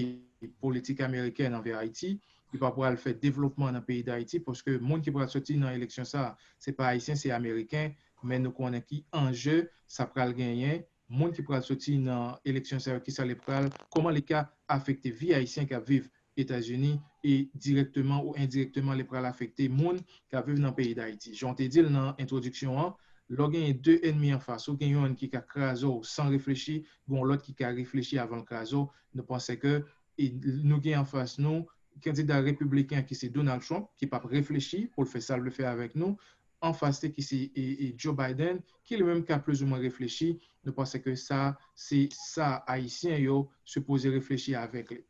politik amerikèn anvè Ayiti, yo pa pral fè devlopman nan peyi Dayiti, paske moun ki pral soti nan eleksyon sa a, se pa Ayisyen, se Ameriken, men nou konnen ki anje sa pral genyen, moun ki pral soti nan eleksyon sa yo, kisa li pral, kòman li ka afekte vi Ayisyen k ap viv Etazini e dirèkteman ou endirèkteman li pral afekte moun k ap viv nan peyi Dayiti. Jan w te di l nan entwodiksyon an, lè w genyen de ènmi anfas ou, gen yonn ki ka kraze w san reflechi, gen yon lòt ki ka reflechi avan l kraze w. Nou panse ke e, nou gen anfas nou kandida repibliken ki se Donald Trump, ki p ap reflechi pou l fè sa l vle fè avèk nou, anfas li ki se e, e Joe Biden, ki li menm ka plizoumwen reflechi. Nou panse ke sa, se sa Ayisyen yo sipoze reflechi avèk li.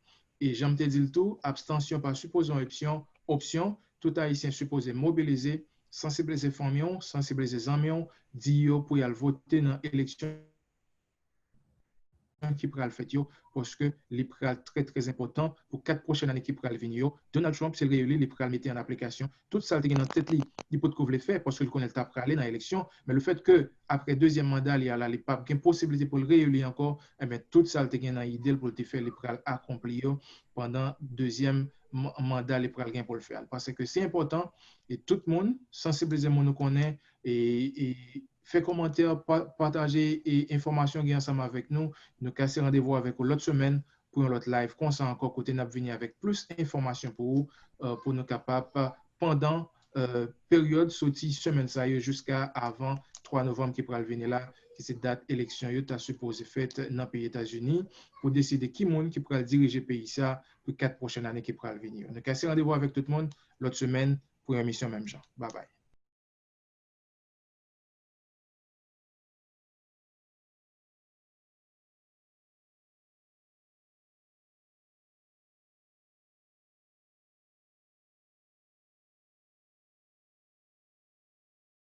E jan m te di l tou, abstansyon pa sipoze yon opsyon, opsyon, tout Ayisyen sipoze mobilize, sansibilize fanmi w, sansibilize zanmi w, di yo pou y al vote nan eleksyon ki pral fèt yo, paske li pral trè, trè enpòtan pou kat pwochèn ane ki pral vini yo. Donald Trump, si l reyeli, li pral mete an aplikasyon tout sa l te gen nan tèt li, li potko vle fè, paske l konnen l ta prale nan eleksyon. Men lefètke, apre dezyèm manda li a la, li p ap gen posiblite pou l reyeli ankò, enben, tout sa l te gen nan ide l pou l te fè, li pral akonpli yo pandan dezyèm m- manda li pral gen pou l fè a. Paske se enpòtan, e tout moun, sansibilize moun nou konnen, e, e fè kòmantè, pa- pataje e enfòmasyon gen ansanm avèk nou. Nou kase randevou avèk ou lòt semèn pou yon lòt live konsa ankò, kote n ap vini avèk plis enfòmasyon pou ou, euh, pou nou kapab, pandan euh, peryòd soti semèn sa yo jiska avan twa novanm ki pral vini la, ki se dat eleksyon yo ta sipoze fèt nan peyi Etazini, pou deside ki moun ki pral dirije peyi sa pou kat pwochèn ane ki pral vini yo. Nou kase randevou avèk tout moun lòt semèn pou yon emisyon menm jan. Babay.